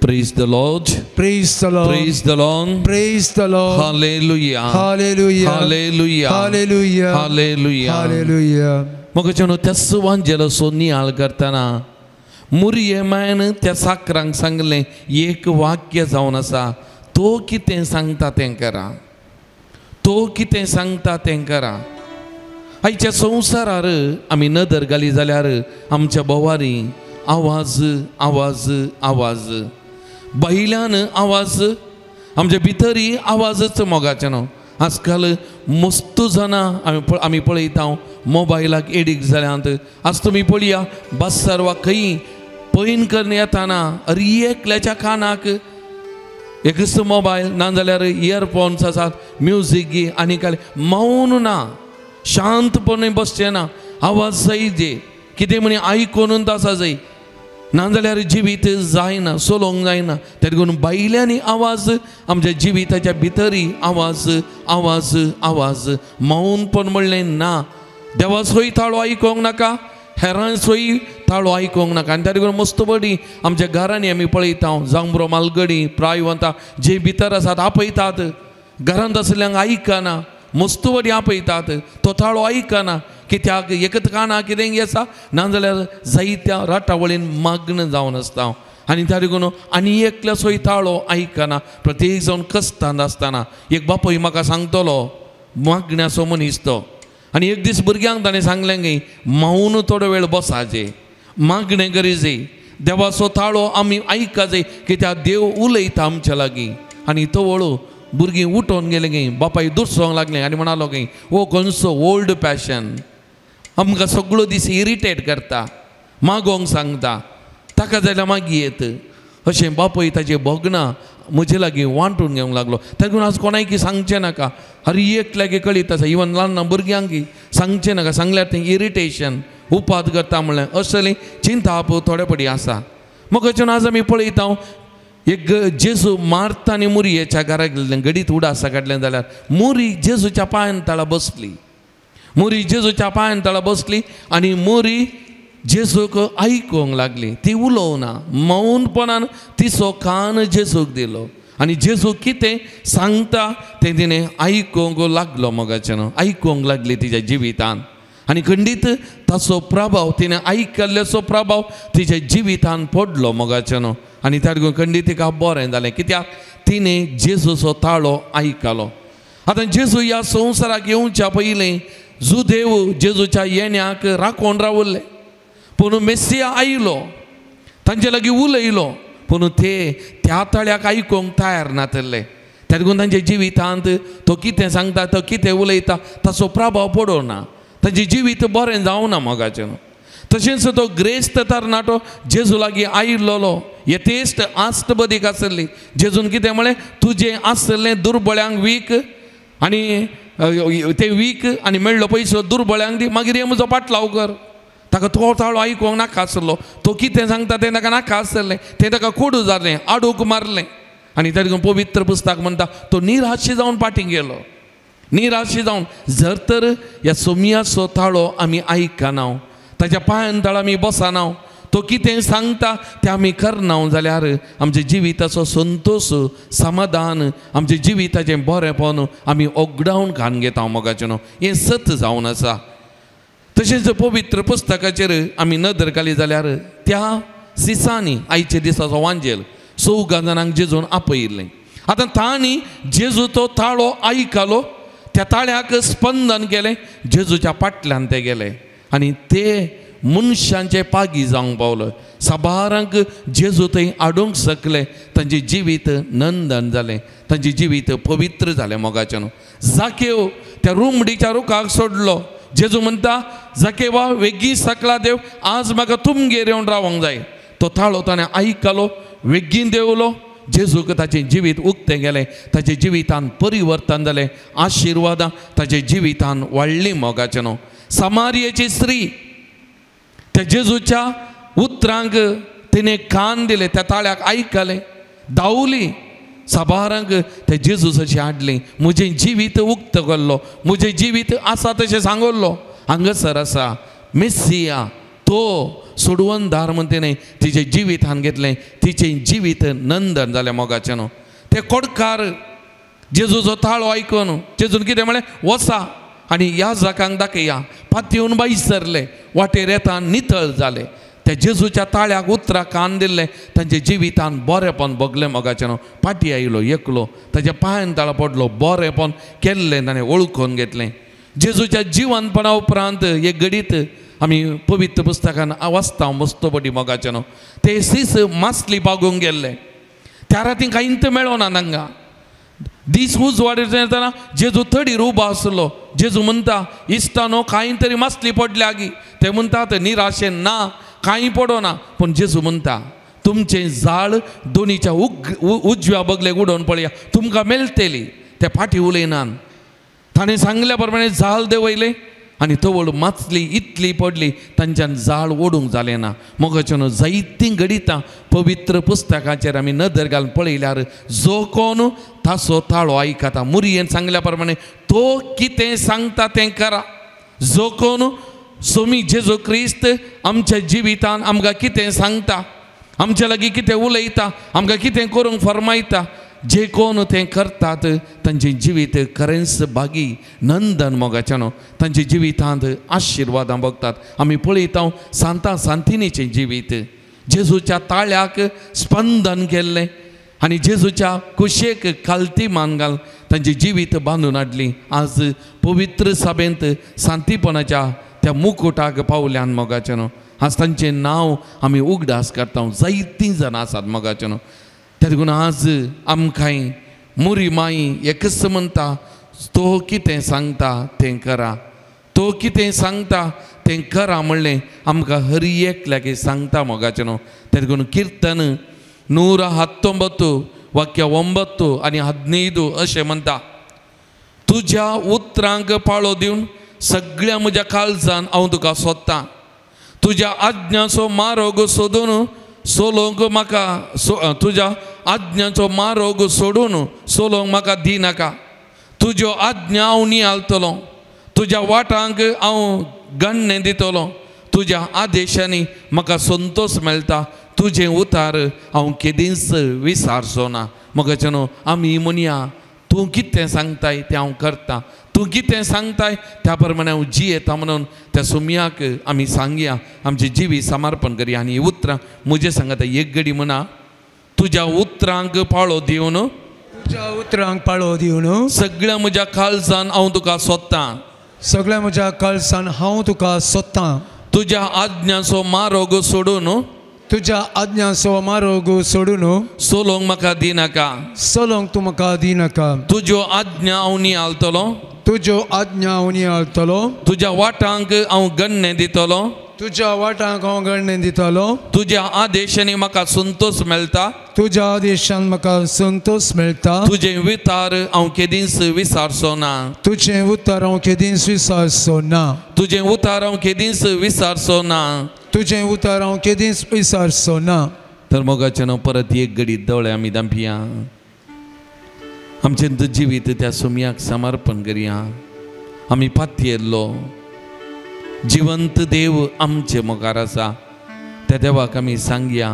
Praise the Lord. Praise the Lord. Praise the Lord. Praise the Lord. Hallelujah. Hallelujah. Hallelujah. Hallelujah. Hallelujah. Hallelujah. मग त्या सुवांजेलो नियाळ करतना मुरये मायन त्या साकरांक सांगलें एक वाक्य जावन आसा तो कितें सांगता तें करा तो कितें सांगता तें करा. आयच्या संवसारार आमी नदर घाली जाल्यार आमच्या भोवारी आवाज आवाज आवाज बायल्यान आवाज आमच्या भितरी आवाजच मोगाचे न्हू. आजकाल मस्त जाणां आमी पळयता मोबायलाक एडिक्ट जाल्यात. आज तुमी पळया बसार वा खंय पयन करून येताना अरे एकल्याच्या कानाक एकच मोबायल ना जाल्यार इयरफोन्स आसात म्युजीक आनी काय मौन ना शांतपणे बसचें ना आवाज जाय जे कितें म्हणी आयकून आसा जाय ना जाल्यार जिवीत जायना चलोवंक जायना. तेका लागून बायल्यांनी आवाज आमच्या जिविताच्या भितरी आवाज आवाज आवाज मौनपण म्हणलें ना. देवाचोय ताळो आयकोंक नाका हेरांचोय ताळो आयकोंक नाका. आनी तेका लागून मस्त बडी आमच्या घरांनी आमी पळयता जांबरो मालगडी प्रायवंता जे भितर आसात आपयतात घरांत आसल्यांक आयकना मस्त बडी आपयतात तो ताळो आयकना कित्याक एकत काना कितें आसा ना जाल्यार जायत्या राटावळीन मागणं जावन आसता. आनी त्या लागून आनी एकल्याचोय ताळो आयकना प्रत्येक जावन कस्तांत आसतना एक बापूय म्हाका सांगतलो मागण्याचो मनीस तो. आनी एक दीस भुरग्यांक ताणें सांगलें गे मौन थोडो वेळ बसाचे मागणें करी जाय देवाचो ताळो आमी आयका जाय कित्याक देव उलयता आमच्या लागीं. आनी तो वळू भुरगीं उठोवन गेलें गे बापाय दुसरोंक लागलें आनी म्हणालो गे हो खंयचो ओल्ड पॅशन आमकां सगळो दीस इरिटेट करता मागोंक सांगता ताका जाल्यार मागीर येत अशें बापूय ताजें भोगना म्हजे लागीं वांटून घेवंक लागलो. ताका लागून आज कोणायकी सांगचें नाका हर एक लागीं कळीत आसा इवन ल्हान ल्हान भुरग्यांक सांगचें नाका सांगल्यार तें इरिटेशन उपाद करता म्हणलें असलें चिंताप थोडे पडी आसा. मग अशें आज आमी पळयता एक जेजू मारता आनी मुरयेच्या घरा गेल्लें घडीत उडासा काडलें जाल्यार मुरी जेजूच्या पांयान तळा बसली मुरी जेजूच्या पांयान तळा बसली आनी मुरी जेजूक आयकूंक लागली. ती उलोवना मौनपणान तिचो कान जेजूक दिलो आनी जेजू कितें सांगता तें तिणें आयकूंक लागलो मोगाचें न्हू आयकूंक लागली तिच्या जिवितान. आनी खंडीत ताचो प्रभाव तिणें आयकल्ल्याचो प्रभाव तिच्या जिवितान पडलो मोगाचें न्हू. आनी त्या लागून खंडीत तिका बरें जालें कित्याक तिणें जेजूचो ताळो आयकलो. आतां जेजू ह्या संवसाराक येवच्या पयलीं जुदेव जेजूच्या येण्याक राखून रावल्ले पूण मेसिया आयलो तांचे लागीं उलयलो पूण ते त्या ताळ्याक आयकूंक तयार नातल्ले. त्या लागून तांच्या जिवितांत तो कितें सांगता तो कितें उलयता ताचो प्रभाव पडना तांचें जिवीत बरें जावना मोगाचें. तशेंच तो ग्रेस्त तरणाटो जेजू लागीं आयिल्लो यथेश्ट आस्त बदीक आसली जेजून कितें म्हळें तुजें आसलें दुर्बळ्यांक वीक आनी ते वीक आनी मेळ्ळो पयसो दुर्बळ्यांक दी मागीर हे म्हजो पाटलाव कर. ताका तो ताळो आयकूंक नाका आसलो तो कितें सांगता तें ताका नाका आसलें तें ताका कोडू जालें आडूक मारलें. आनी ताका पवित्र पुस्तक म्हणटा तो निराशी जावन पाटी गेलो निराशी जावन. जर तर ह्या सोम्याचो ताळो आमी आयकना ताच्या पांयान तळ आमी बसना तो कितें सांगता तें आमी करना जाल्यार आमच्या जिविताचो संतोश समाधान आमच्या जिविताचें बरेंपण आमी ओगडावन घालून घेता मोगाचें न्हू हें सत जावन आसा. तशेंच पवित्र पुस्तकाचेर आमी नदर घाली जाल्यार त्या सिसांनी आयच्या दिसाचो वांजेल 4 जाणांक जेजून आपयिल्लें. आतां तांणी जेजू तो ताळो आयकलो त्या ताळ्याक स्पंदन केलें जेजूच्या पाटल्यान ते गेले आनी ते मनशांचे पागी जावंक पावलो. साबारांक जेजू थंय हाडूंक शकले, तांचें जिवीत नंदन जालें, तांचें जिवीत पवित्र जालें मोगाचें. जाकेव त्या रुमडीच्या रुखाक सोडलो. जेजू म्हणटा जाकेवा वेगीं सकला देव, आज म्हाका तुमगेर येवन रावंक जाय. तो ताळो ताणें आयकलो, वेगीं देवलो. जेजूक ताचें जिवीत उक्तें गेलें, ताच्या जिवितान परिवर्तन जालें, आशिर्वादां ताच्या जिवितान वाडलीं मोगाचें. न्हू समारियेची स्त्री त्या जेजूच्या उतरांक तिणें कान दिले, त्या ताळ्याक आयकलें, धांवली, साबारांक त्या जेजू जशें हाडली, म्हजें जिवीत उक्त केल्लो, म्हजें जिवीत आसा तशें सांगल्लो, हांगासर आसा मेस्सिया, तो सोडवणदार म्हण तिणें तिचें जिवितान घेतलें, तिचें जिवीत नंदन जालें मोगाचें. न्हू ते कोडकार जेजूचो ताळो आयकून जेजून कितें म्हणलें, वसा आनी ह्या जाकांक दाखया. पातयेवन बाय सरले, वाटेर येता नितळ जाले. त्या जेजूच्या ताळ्याक उतराक कान दिल्लें, तांच्या जिवितान बरेपण भोगलें मोगाचें. न्हू फाटीं आयलो एकलो, ताच्या पांयान ताळो पडलो, बरेपण केल्लें ताणें वळखून घेतलें. जेजूच्या जिवनपणा उपरांत एक घडीत आमी पवित्र पुस्तकान वाचता मस्तपटी मोगाचें. न्हू ते सीस मासली बागोवंक गेल्ले, त्या राती कांयच मेळोना तांकां. दीस उजवाड येतना जेजू तडीर उबो आसलो. जेजू म्हणटा इश्टानो कांय तरी मासली पडल्या गी. ते म्हणटात निराशेन ना, कांय पडोना. पूण जेजू म्हणटा तुमचें जाळ दोनीच्या उजव्या बगलेक उडोवन पळया, तुमकां मेळटली. ते फाटीं उलयनान, ताणें सांगल्या प्रमाणे जाळ देंवयलें आनी तवळ माचली इतली पडली तांच्यान जाळ ओडूंक जालें ना. मोगाचें जायतीं घडितां पवित्र पुस्तकाचेर आमी नदर घालून पळयल्यार जो कोण ताचो ताळो आयकता, मुरयेन सांगल्या प्रमाणे तो कितें सांगता तें करा. जो कोण सोमी जेजू क्रिस्त आमच्या जिवितान आमकां कितें सांगता, आमच्या लागीं कितें उलयता, आमकां कितें करूंक फरमायता, जे कोण तें करतात तांचें जिवीत खरेंच भागी नंदन मोगाचें. न्हू तांच्या जिवितांत आशिर्वादां भोगतात. आमी पळयता सांता सांतिनीचें जिवीत जेजूच्या ताळ्याक स्पंदन केल्लें आनी जेजूच्या कुशेक खालती मान घाल तांचें जिवीत बांदून हाडली. आज पवित्र सभेंत सांतीपणाच्या त्या मुकुटाक पावल्यान मोगाचें. न्हू आज तांचें नांव आमी उगडास करता, जायतीं जाणां आसात मोगाचें. न्हू त्या देखून आज आमकांय मुरी माई एकच म्हणटा, तो कितें सांगता तें करा, तो कितें सांगता तें करा म्हणलें आमकां हर एकल्याक सांगता मोगाचें. न्हू त्या देखून किर्तन 119 वाक्य 9 आनी 15 अशें म्हणटा, तुज्या उतरांक पाळो दिवन सगळ्या म्हज्या काळजान हांव तुका सोदतां, तुज्या आज्ञाचो मार्ग सोदून सोलोवंक म्हाका, तुज्या आज्ञाचो मार्ग सोडून सोलोवंक म्हाका दी नाका. तुज्यो आज्ञा हांव नियाळतलो, तुज्या वाटांक हांव गण्णें दितलो, तुज्या आदेशांनी म्हाका संतोश मेळटा, तुजें उतार हांव केदींच विसारचो ना. मोगाचें न्हू आमी म्हणया तूं कितें सांगताय तें हांव करतां, तूं कितें सांगताय त्या प्रमाणे हांव जियेता म्हणून त्या सुमयाक आमी सांगया, आमचें जिवीत समर्पण करया. आनी उतरां म्हजें सांगता एक घडी म्हणा, तुज्या उतरांक पाळो दिवन, तुज्या उतरांक पाळो दिवन सगळ्या म्हज्या काळजान हांव तुका सोदतां, सगळ्या म्हज्या काळजान हांव तुका सोदतां, तुज्या आज्ञाचो मार्ग सोडून, तुज्या आज्ञाचो मार्ग सोडून सोलोवंक म्हाका दिनाका, सोलोवंक तूं म्हाका दिनाका. तुज्यो आज्ञा हांव नियाळतलो, तुज्यो आज्ञा हांव नियाळतलो, तुज्या वाटांक हांव गण्णें दितलो, तुज्या वाटांक हांव गण्णें दितलो, तुज्या आदेशांनी म्हाका संतोश मेळटा, तुज्या आदेशान म्हाका संतोश मेळटा, तुजें वितार हांव केदींच विसारचो ना, तुजें उतर हांव केदींच विसारचो ना, तुजें उतार हांव केदींच विसारचो ना, तुजें उतर हांव केदींच विसारचो ना. तर मोगाचें न्हू परत एक घडी दोळे आमी धांपया, आमचें जिवीत त्या सुमयाक समर्पण करया. आमी पातयेल्लो जिवंत देव आमचे मुखार आसा, त्या देवाक आमी सांगया,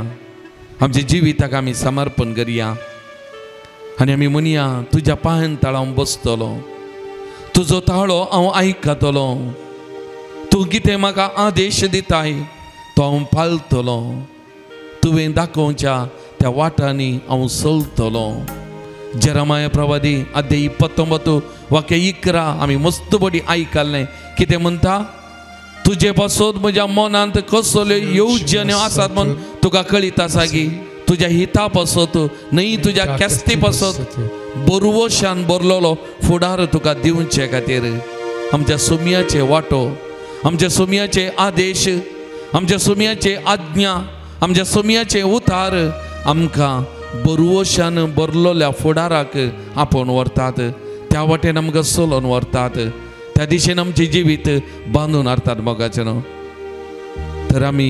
आमच्या जिविताक आमी समर्पण करया आनी आमी म्हणया तुज्या पांयान ताळो हांव बसतलो, तुजो ताळो हांव आयकतलो, तूं कितें म्हाका आदेश दिताय तो हांव पाळटलो, तुवें दाखोवच्या त्या वाटांनी हांव चलतलो. जेरमाया प्रवादी अध्याय 29 वाक्य 11 आमी मस्त बडी आयकल्लें. कितें म्हणटा? तुजे पासत म्हज्या मनांत कसल्यो येवजण्यो आसात म्हूण तुका कळीत आसा की तुज्या हिता पासत न्हय तुज्या केस्ती पासत बरवशान बरलोलो फुडार तुका दिवचे खातीर आमच्या सुमयाचे वांटो, आमच्या सुमयाचे आदेश, आमच्या सुमयाचे आज्ञा, आमच्या सुमयाचे उतार आमकां बरवशान बरलोल्या फुडाराक आपोवन व्हरतात. त्या वाटेन आमकां चलोवन व्हरतात, त्या दिशेन आमचें जिवीत बांदून हाडटात मोगाचें न्हू. तर आमी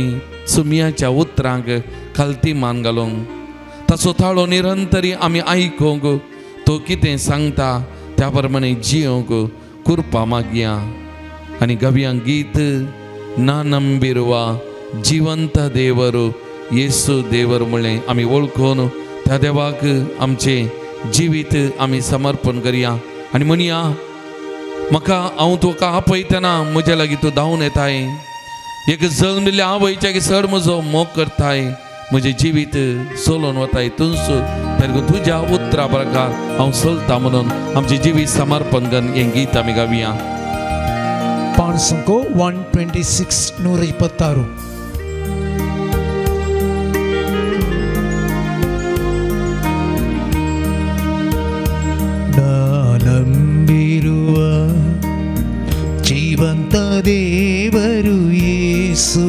सुमयाच्या उतरांक खालती मान घालूंक, ताचो ताळो निरंतरी आमी आयकूंक, तो कितें सांगता त्या प्रमाणे जियोंक कृपा मागया. आनी गव्यांक गीत ना नंबिरवा जिवंत देवर येसू देवर म्हणलें आमी वळखून त्या देवाक आमचें जिवीत आमी समर्पण करया. आनी म्हणया म्हाका हांव तुका आपयतना म्हज्या लागीं तूं धांवन येताय, एक जल्मलेल्या आवयच्या चड म्हजो मोग करताय, म्हजें जिवीत चलोवन वताय तूंच, तरी तुज्या उतरा प्रकार हांव चलता म्हणून आमचें जिवीत समर्पण करून हें गीत आमी गावया. 5 126 126. ನಂಬಿರುವ ಜೀವಂತ ದೇವರು ಯೇಸು,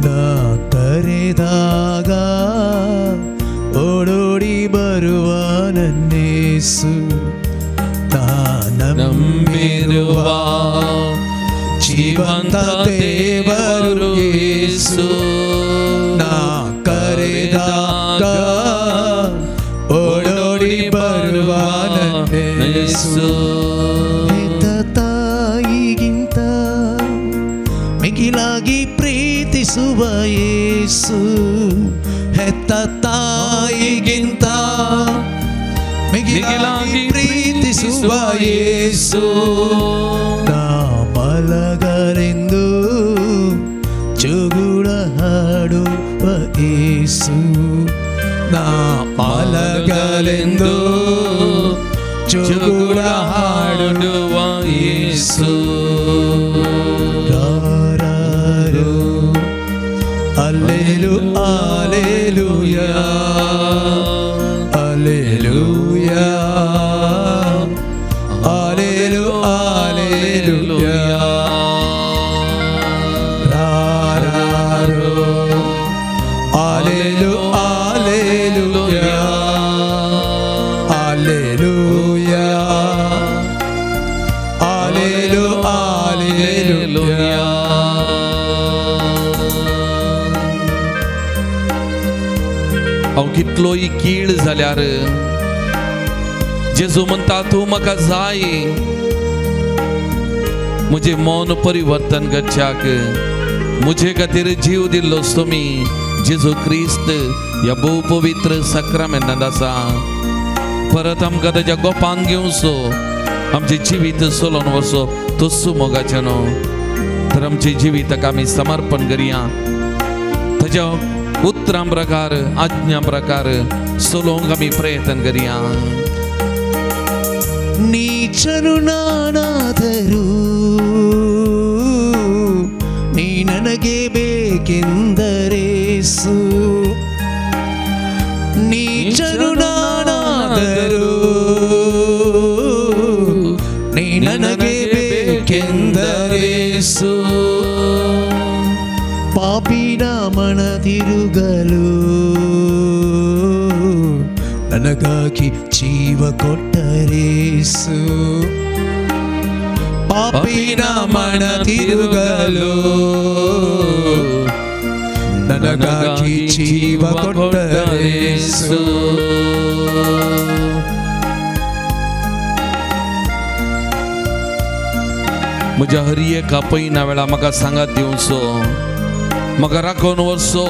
ನಾ ಕರೆದಾಗ ಓಡೋಡಿ ಬರುವ ನನ್ನೇಸು. ನಾ ನಂಬಿರುವ ಜೀವಂತ ದೇವರು ಯೇಸು, ನಾ ಕರೆದಾಗ ಓಡೋಡಿ ಬರುವ ನನ್ನೇಸು. ಹೆತ್ತ ತಾಯಿಗಿಂತ ಮಿಗಿಲಾಗಿ ಪ್ರೀತಿಸುವ ಯೇಸು, ಹೆತ್ತ ತಾಯಿಗಿಂತ ಮಿಗಿಲಾಗಿ ಪ್ರೀತಿಸುವ ಯೇಸು. ನಾ ಮಲಗರೆಂದು ಚುಗುಳ ಹಾಡುವ ಯೇಸು, ನಾ ಮಲಗಲೆಂದು ಚುಗುಳ ಹಾಡುವ ಯೇಸು. ರಾರಾರು ಅಲ್ಲೇಲು ಅಲ್ಲೇಲುಯಾ, ಅಲ್ಲೇಲುಯಾ, ಅಲ್ಲೇಲು ಅಲ್ಲೇಲುಯಾ. ರಾರಾರು ಅಲ್ಲೇಲು ಅಲ್ಲೇಲುಯಾ, ಅಲ್ಲೇಲುಯಾ, ಅಲ್ಲೇಲು ಅಲ್ಲೇಲುಯಾ. हांव कितलोय कीळ जाल्यार जेजू म्हणटा तूं म्हाका जाय, म्हजें मन परिवर्तन करच्याक म्हजे खातीर जीव दिल्लो तुमी जेजू क्रिस्त ह्या भोव पवित्र साक्रामेंतांत आसा. परत आमकां ताच्या गोपान घेवचो, आमचें जिवीत चलोवन वचो तस्सू मोगाचें न्हू. तर आमचें जिवीताक आमी समर्पण करया, ताच्या उतरां प्रकार आज्ञा प्रकार चलोवंक आमी प्रयत्न करया. ನೀಚನು ನಾನಾದರೂ ನೀ ನನಗೆ ಬೇಕೆಂದರೇಸು, ನೀಚನು ನಾನಾದರೂ ನೀ ನನಗೆ ಬೇಕೆಂದರೇಸು. ಪಾಪಿನ ಮನ ತಿರುಗಲು ನನಗಾಗಿ ಜೀವ ಕೊಟ್ಟರೇಸು, ಪಾಪಿನ ಮನ ತಿರುಗಲು ನನಗಾಗಿ ಜೀವ ಕೊಟ್ಟರೇಸು. म्हज्या हर एका पयना वेळा म्हाका सांगात दिवचो, म्हाका राखून वचचो.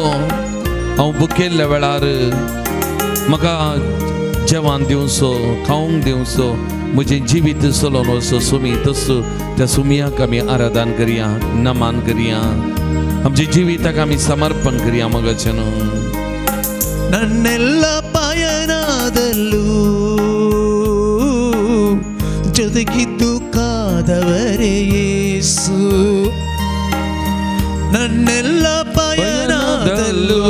हांव भुकेल्ल्या वेळार म्हाका जेवण दिवचो, खावंक दिवचो, म्हजें जिवीत चलोवन वचचो सुमी तसो. त्या सुमयाक आमी आराधन करया, नमन करया, आमच्या जिविताक आमी समर्पण करया मोगाचें न्हू. ನನ್ನೆಲ್ಲ ಪಯಣದಲ್ಲೂ ಜೊತೆಗಿದ್ದು ಕಾದವರೇ ಯೇಸು, ನನ್ನೆಲ್ಲ ಪಯಣದಲ್ಲೂ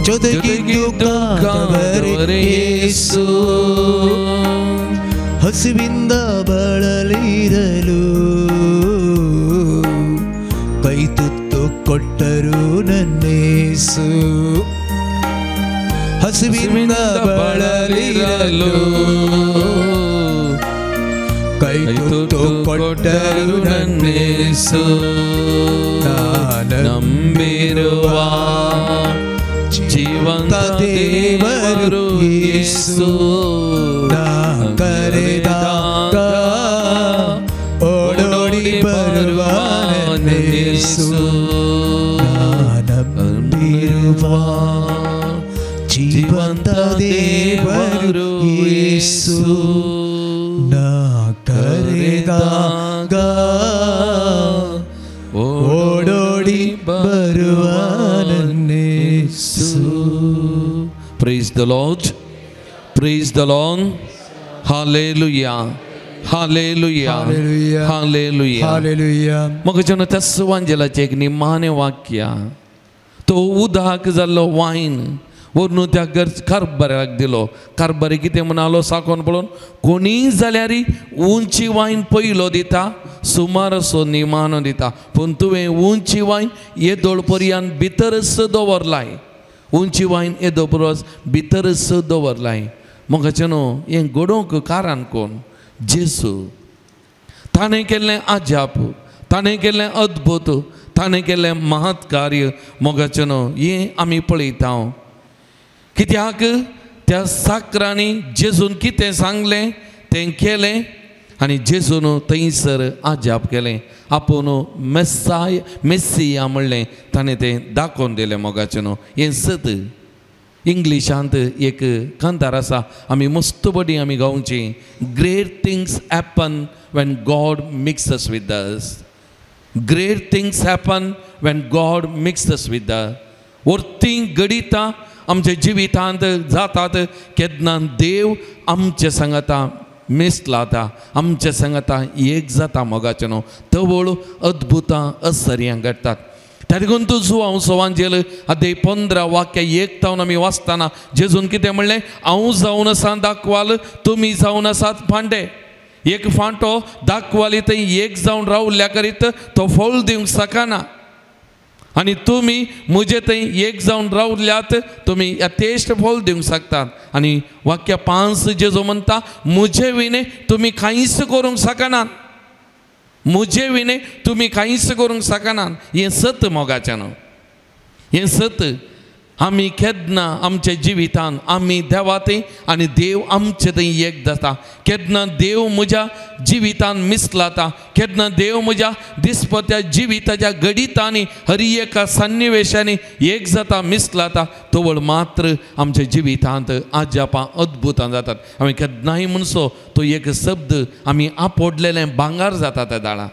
ಜೊತೆಗಿದ್ದು ಕಾದವರೇ ಯೇಸು. ಹಸಿವಿಂದ ಬಳಲಿರಲು ಕೈ ತುತ್ತು ಕೊಟ್ಟರು ನನ್ನೇಸು. ಹಸಿವಿಂದ ಬಳಲಿರಲು ಕೈ ತುತ್ತು ಕೊಟ್ಟರು ನನ್ನೇಸು. ನಂಬಿರುವ ಜೀವಂತ ದೇವರು ಯೇಸು. ನಾ ಕರೆದಾಗ ಓಡೋಡಿ ಬರುವ ನನ್ನೇಸು. ನಂಬಿರುವ ಜೀವಂತ ದೇವರು ಯೇಸು. ನಾ ಕರೆದಾಗ ಓಡೋಡಿ ಬರುವ ನನ್ನೇಸು. Praise the Lord. Praise the Lord. Hallelujah. Hallelujah. Hallelujah. Hallelujah. मगजन त्या सुवांजेलाचें एक निमाणें वाक्य तो उदक जाल्लो वायन व्हरून त्या कारबाऱ्याक दिलो. कारबारी कितें म्हणालो साकोन पळोवन कोणीय जाल्यार उंची वायन पयलो दिता, सुमार असो निमाणो दिता, पूण तुवें उंची वायन येदोळ पर्यंत भितरच दवरलाय. उंची वायन येदो परस भितरच दवरलाय. मोगाचें न्हू हें घडोवंक कारण कोण? जेसू. ताणें केल्लें अजाप, ताणें केल्लें अद्भुत, ताणें केल्लें महत् कार्य मोगाचें न्हू हें आमी पळयता. कित्याक त्या साकरांनी जेजून कितें सांगलें तें केलें आनी जेजून थंयसर अजाप केलें. आपूण मेस्साय मेस्सिया म्हणलें ताणें तें दाखोवन दिलें. मोगाचें न्हू हें सत. इंग्लिशांत एक कांतार आसा, आमी मस्त बडी आमी गावची. Great things happen when God mixes with us. Great things happen when God mixes with us. वर्ती घडितां आमच्या जिवितांत जातात केन्ना देव आमचे सांगाता मिसलाता, आमचे सांगाता एक जाता. मोगाचें न्हू तवळ अद्भुतां असर्यां घडटात. त्या देखून तूं जुवांव सवांजेल अध्याय 15 वाक्य 1 तावन आमी वाचतना जेजून कितें म्हणलें? हांव जावन आसा दाखवाल, तुमी जावन आसात फांटे. एक फांटो दाखवाली थंय एक जावन रावल्या करीत तो फळ दिवंक शकना. आनी तुमी म्हजे थंय एक जावन रावल्यात तुमी यथेश्ट फळ दिवंक शकतात. आनी वाक्य 5 जेजू म्हणटा म्हजे विणे तुमी कांयच करूंक शकनात. म्हजे विणे तुमी कांयच करूंक शकनात. हें सत मोगाचें न्हू, हें सत. आमी केन्ना आमच्या जिवितान आमी देवा थंय आनी देव आमचे थंय एक जाता. केन्ना देव म्हज्या जिवितान मिसलाता, केन्ना देव म्हज्या दिसपत्या जिविताच्या घडितांनी हर एका सन्निवेशांनी एक जाता, मिसलाता. तवळ मात्र आमच्या जिवितांत अजापां अद्भुतां जातात. आमी केन्नाय म्हणसो तो एक शब्द आमी आपोडलेलें भांगार जाता. त्या दाळा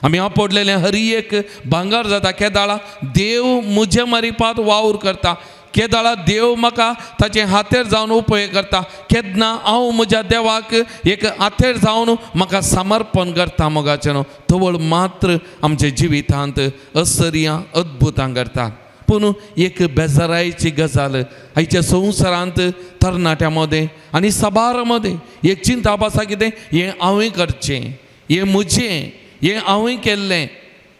आमी आपोडलेलें हर एक भांगार जाता. केदाळा देव म्हजे मारिपात वावर करता, केदाळा देव म्हाका ताचे हातेर जावन उपयोग करता, केन्ना हांव म्हज्या देवाक एक हातेर जावन म्हाका समर्पण करता. मोगाचें न्हू तवळ मात्र आमच्या जिवितांत असर्यां अद्भुतां करता. पूण एक बेजारायची गजाल आयच्या संवसारांत तरणाट्यां मदें आनी साबार मदें एक चिंता आसा कितें हें हांवें करचें, हें म्हजें, हें हांवें केल्लें.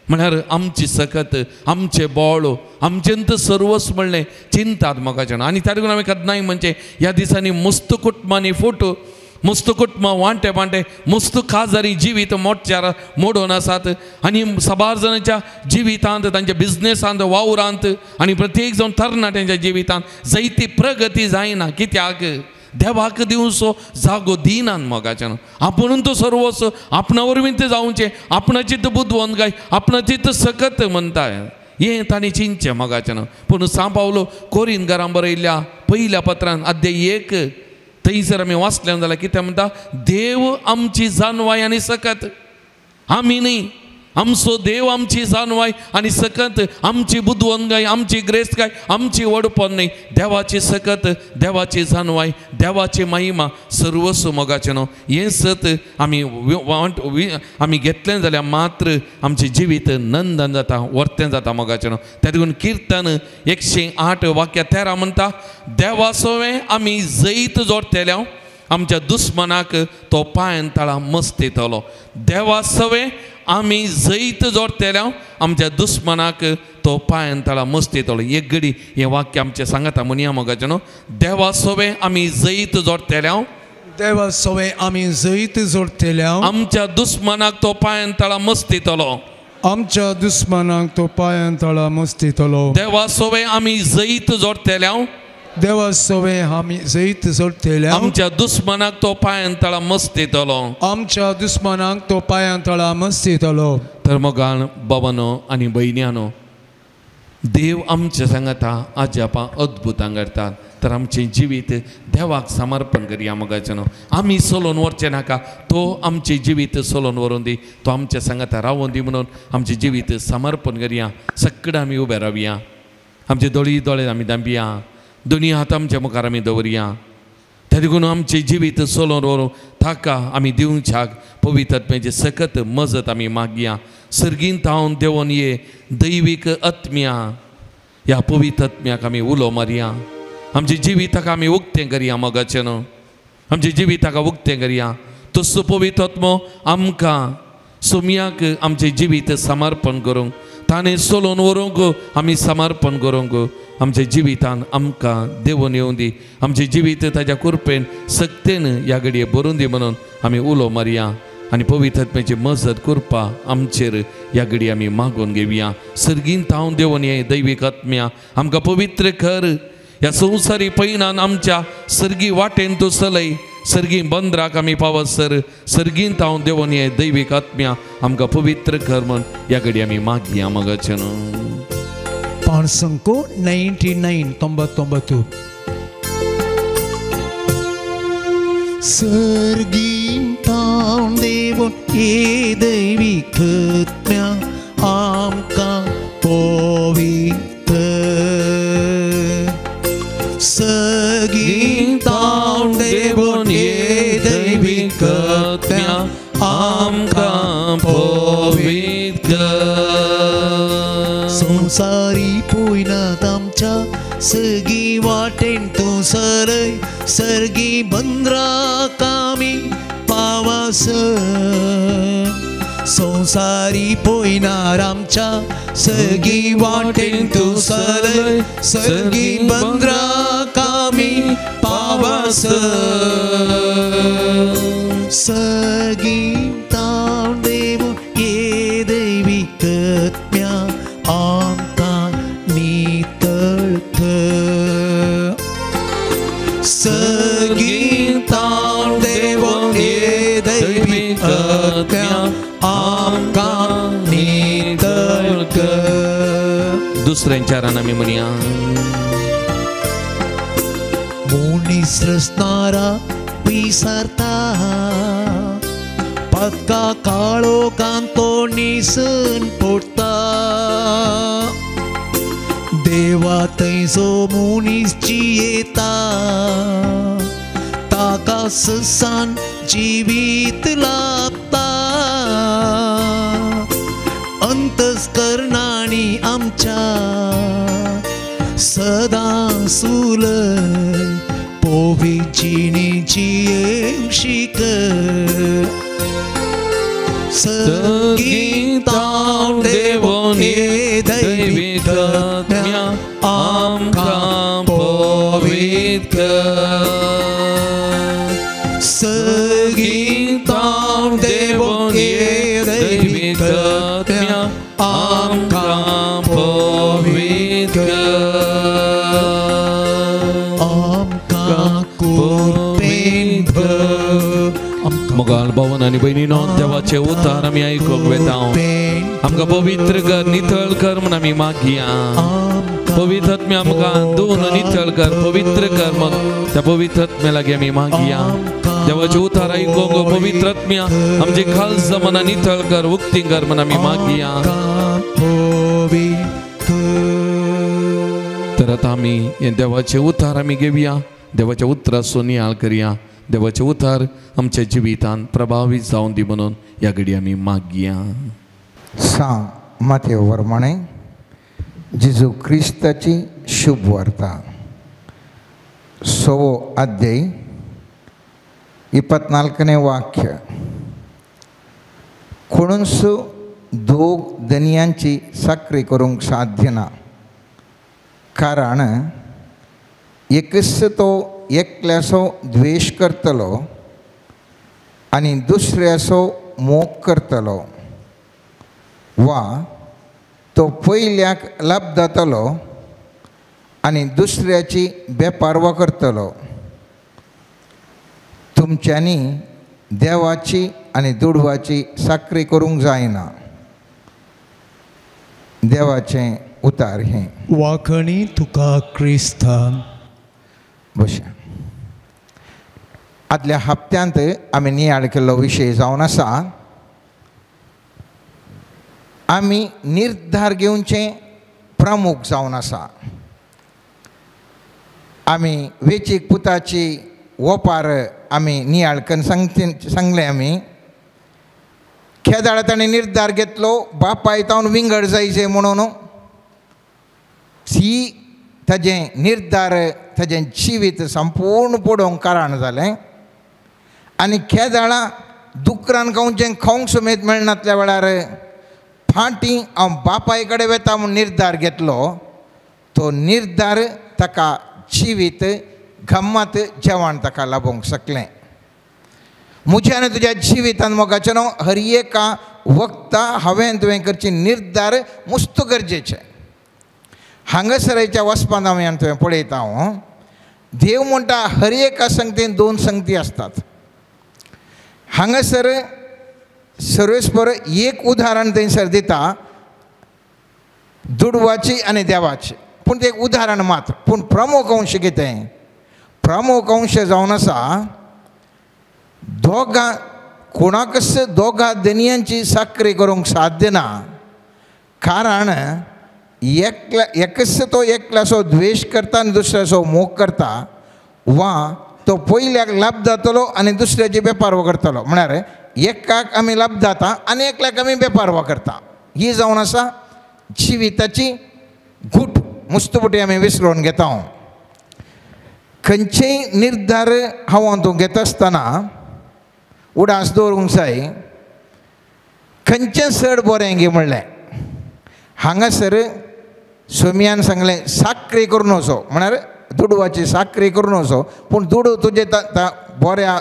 म्हळ्यार आमची सकत, आमचें बळ, आमचेंत सर्वस्व म्हणलें चिंतात मोगाचें. आनी त्या देखून आमी केन्नाय म्हणचें ह्या दिसांनी मस्त कुटुंबांनी फोटो, मस्त कुटुंबां वांटे वांटे, मस्त काजारी जिवीत मोटचार मोडून आसात. आनी साबार जाणांच्या जिवितांत, तांच्या बिजनेसांत, वावरांत आनी प्रत्येक जावन तरणाट्यांच्या जिवितांत जायती प्रगती जायना. कित्याक? देवाक दिवचो जागो दिनान मोगाच्यान. आपूण तो सर्वस्व आपणा वरवीं तें जावचें, आपणाची तो बुदवंतकाय, आपणाची तो सकत म्हणटा हें तांणी चिंतचें मोगाच्यान. पूण सांव पावलो कोरिंदकारां बरयल्ल्या पयल्या पत्रान अध्याय 1 थंयसर आमी वाचलें जाल्यार कितें म्हणटा? देव आमची जानवाय आनी सकत, आमी न्ही. आमचो देव आमची जाणवाय आनी सकत, आमची बुदवंतकाय, आमची ग्रेस्तकाय, आमची वडपण न्हय. देवाची सकत, देवाची जाणवाय, देवाची महिमा सर्वस्व मोगाचें न्हू. हें सत आमी आमी घेतलें जाल्यार मात्र आमचें जिवीत नंदन जाता, वर्तें जाता मोगाचें न्हू. त्या देखून किर्तन 108 वाक्य 13 म्हणटा, देवा सोवें आमी जैत जोडटेले, आमच्या दुस्मनाक तो पांयान तळा मस्त येतलो. देवा सवें आमी जैत जोडटेले, आमच्या दुस्मनाक तो पांयान तळा मस्त येतलो. एक घडी हें वाक्य आमचें सांगता म्हणया मोगाचें न्हू. देवा सवें आमी जैत जोडटेले, देवा सवें आमी जैत जोडटेले, आमच्या दुस्मनाक तो पांयान तळा मस्त येतलो, आमच्या दुस्मनाक तो पांयान तळा मस्त येतलो. देवा सवें आमी जैत जोडटेले, देवा सवें आमी जैत जोडटेले, आमच्या दुस्मनाक तो पांयान तळा मस्त येतलो, आमच्या दुस्मनाक तो पांयान तळा मस्त येतलो. तर मोगान बाबानो आनी भयण्यानो, देव आमच्या सांगाता आजापां अद्भुतां करतात. तर आमचें जिवीत देवाक समर्पण करया मोगाचें न्हू. आमी सोलोवन व्हरचें नाका, तो आमचें जिवीत सोलोवन व्हरोन दी, तो आमच्या सांगाता रावोन दी म्हणून आमचें जिवीत समर्पण करया. सगळें आमी उबे रावया, आमचे दोळी दोळे आमी दांपया, दोनी हात आमच्या मुखार आमी दवरया. त्या देखून आमचें जिवीत सोलोवन व्हरूं ताका आमी दिवच्याक पवित्र आत्म्याची सकत मजत आमी मागया. सर्गीन तावन देवोन ये दैवीक आत्म्या, ह्या पवित्र आत्म्याक आमी उलो मारया. आमच्या जिविताक आमी उक्तें करया मोगाचें न्हू. आमच्या जिविताक उक्तें करया. तसो पवित्र आत्मो आमकां सोम्याक आमचें जिवीत समर्पण करूंक, ताणें सोलोवन व्हरूंक आमी समर्पण करूंक आमच्या जिवितान आमकां देवून येवं दी. आमचें जिवीत ताच्या कृपेन सक्तेन ह्या घडये भरून दी म्हणून आमी उलो मारया आनी पवित्र आत्म्याची मजत कृपा आमचेर ह्या घडये आमी मागून घेवया. सर्गीन तावन देवून ये दैवीक आत्म्या, आमकां पवित्र कर. ह्या संवसारी पयणान आमच्या सर्गी वाटेन तूं चलय, सर्गी बंदराक आमी पावसर सर्गीन तावन देवून ये दैवीक आत्म्या आमकां पवित्र कर म्हूण ह्या घडये आमी मागया मोगाचें न्हू. पाणसंको 99 99. सर्गीन तावन देवून ये दैवीक आत्म्या आमकां पवित्र. सर्गीन तावन देवून ये दैवीक आत्म्या आमकां पवित्र. संसारी पयनात आमच्या सगळी वाटेन तूं सरय, सर्गी बंदराक आमी पावसर. संसारी पयनार आमच्या सगळी वाटेन तूं सरय, सर्गी बंदराक आमी पावसर. सर्गी तावन देव ये दैवीक आत्म्या आमकां नितळ कर. सर्गीन तावन देव ये दैवीक आत्म्या आमकां नितळ कर. दुसऱ्या चारान आमी म्हणया, मनीस रचणारा विसरता, पक्का काळो कांतो निसून पडटा. देवा थंयचो मनीस जियेता, ताका ससान जिवीत लाभता. अंतस्करणांनी आमच्या सदां सुलय, पोवी जिणेची शिक. सर्गीन तावन देवून ये दैवीक आत्म्या आमकां पवित्र कर. सर्गीन तावन देवून ये दैवीक आत्म्या आमकां पवित्र कर. आमकां कृपेन भर. मोगाल भावन आनी भयणीनो, देवाचें उतार आमी आयकूंक वेता. आमकां पवित्र कर, नितळ कर म्हूण आमी मागया. पवित्र आत्म्या आमकां धुवन नितळ कर, पवित्र कर म्हूण त्या पवित्र आत्म्या लागीं आमी मागया. देवाचे उतार आयकूंक पवित्र आत्म्या आमची खालसा मनां नितळ कर, उक्ती कर म्हण आमी मागया. तर आतां आमी हे देवाचे उतार आमी घेवया, देवाच्या उतराचो नियाळ करया, देवाचे उतार आमच्या जिवितान प्रभावीत जावन दी म्हणून ह्या घडी आमी मागया. सांग मातेव वर्माणे जेजू क्रिस्ताची शुभ वार्ता 6 अध्याय 24ನೇ वाक्य. कोणूच दोग धनयांची चाकरी करूंक साध्य ना, कारण एकच तो एकल्याचो द्वेश करतलो आनी दुसऱ्याचो मोग करतलो, वा तो पयल्याक लाभ जातलो आनी दुसऱ्याची बेपारवा करतलो. तुमच्यांनी देवाची आनी दुडवाची चाकरी करूंक जायना. देवाचें उतार हें. वाखणी तुका क्रिस्तान. बशें आदल्या हप्त्यांत आमी नियाळ केल्लो विशय जावन आसा आमी निर्धार घेवचें प्रमुख जावन आसा. आमी वेचीक पुताची ओपार आमी नियाळ करून सांगलें. आमी खेदाळ ताणें निर्धार घेतलो बापाय तावन विंगड जायचें म्हणून. ही ताजें निर्धार ताजें जिवीत संपूर्ण पडोवंक कारण जालें. आनी खेदाळा दुकरान खावचें खावंक समेत मेळनातल्या वेळार फाटीं हांव बापाय कडेन वता म्हूण निर्धार घेतलो. तो निर्धार ताका जिवीत गम्मत जेवण ताका लाभोवंक शकलें. म्हज्या आनी तुज्या जिवितान मोगाचें न्हू हर एका वखता हांवें तुवें करची निर्धार मुस्त गरजेचें. हांगासराच्या वचपांत हांवें आनी तुवें पळयता हांव देव म्हणटा हर एका संगतीन दोन संगती आसतात. हांगासर सर्वेस्पर एक उदाहरण थंयसर दिता दुडवाची आनी देवाची, पूण तें एक उदाहरण मात्र. पूण प्रमुख अंश कितें? प्रमुख अंश जावन आसा दोगां कोणाकच दोगां धनयांची चाकरी करूंक साध्य ना, कारण एकल्या एकच तो एकल्याचो द्वेश करता आनी दुसऱ्याचो मोग करता, वा तो पयल्याक लाभ जातलो आनी दुसऱ्याची बेपारवा करतलो. म्हळ्यार एकाक आमी लाभ जाता आनी एकल्याक आमी बेपारवा करता. ही जावन आसा जिविताची गूट मुस्तपुटी आमी विसरून घेता. खंयचेय निर्धार हांव तूं घेता आसतना उडास दवरूंक जाय खंयचें चड बरें गे म्हणलें. हांगासर सोमियान सांगलें साकरी करून वचो, म्हळ्यार दुडवाची साकरी करून वचो, पूण दुडू तुजे बऱ्या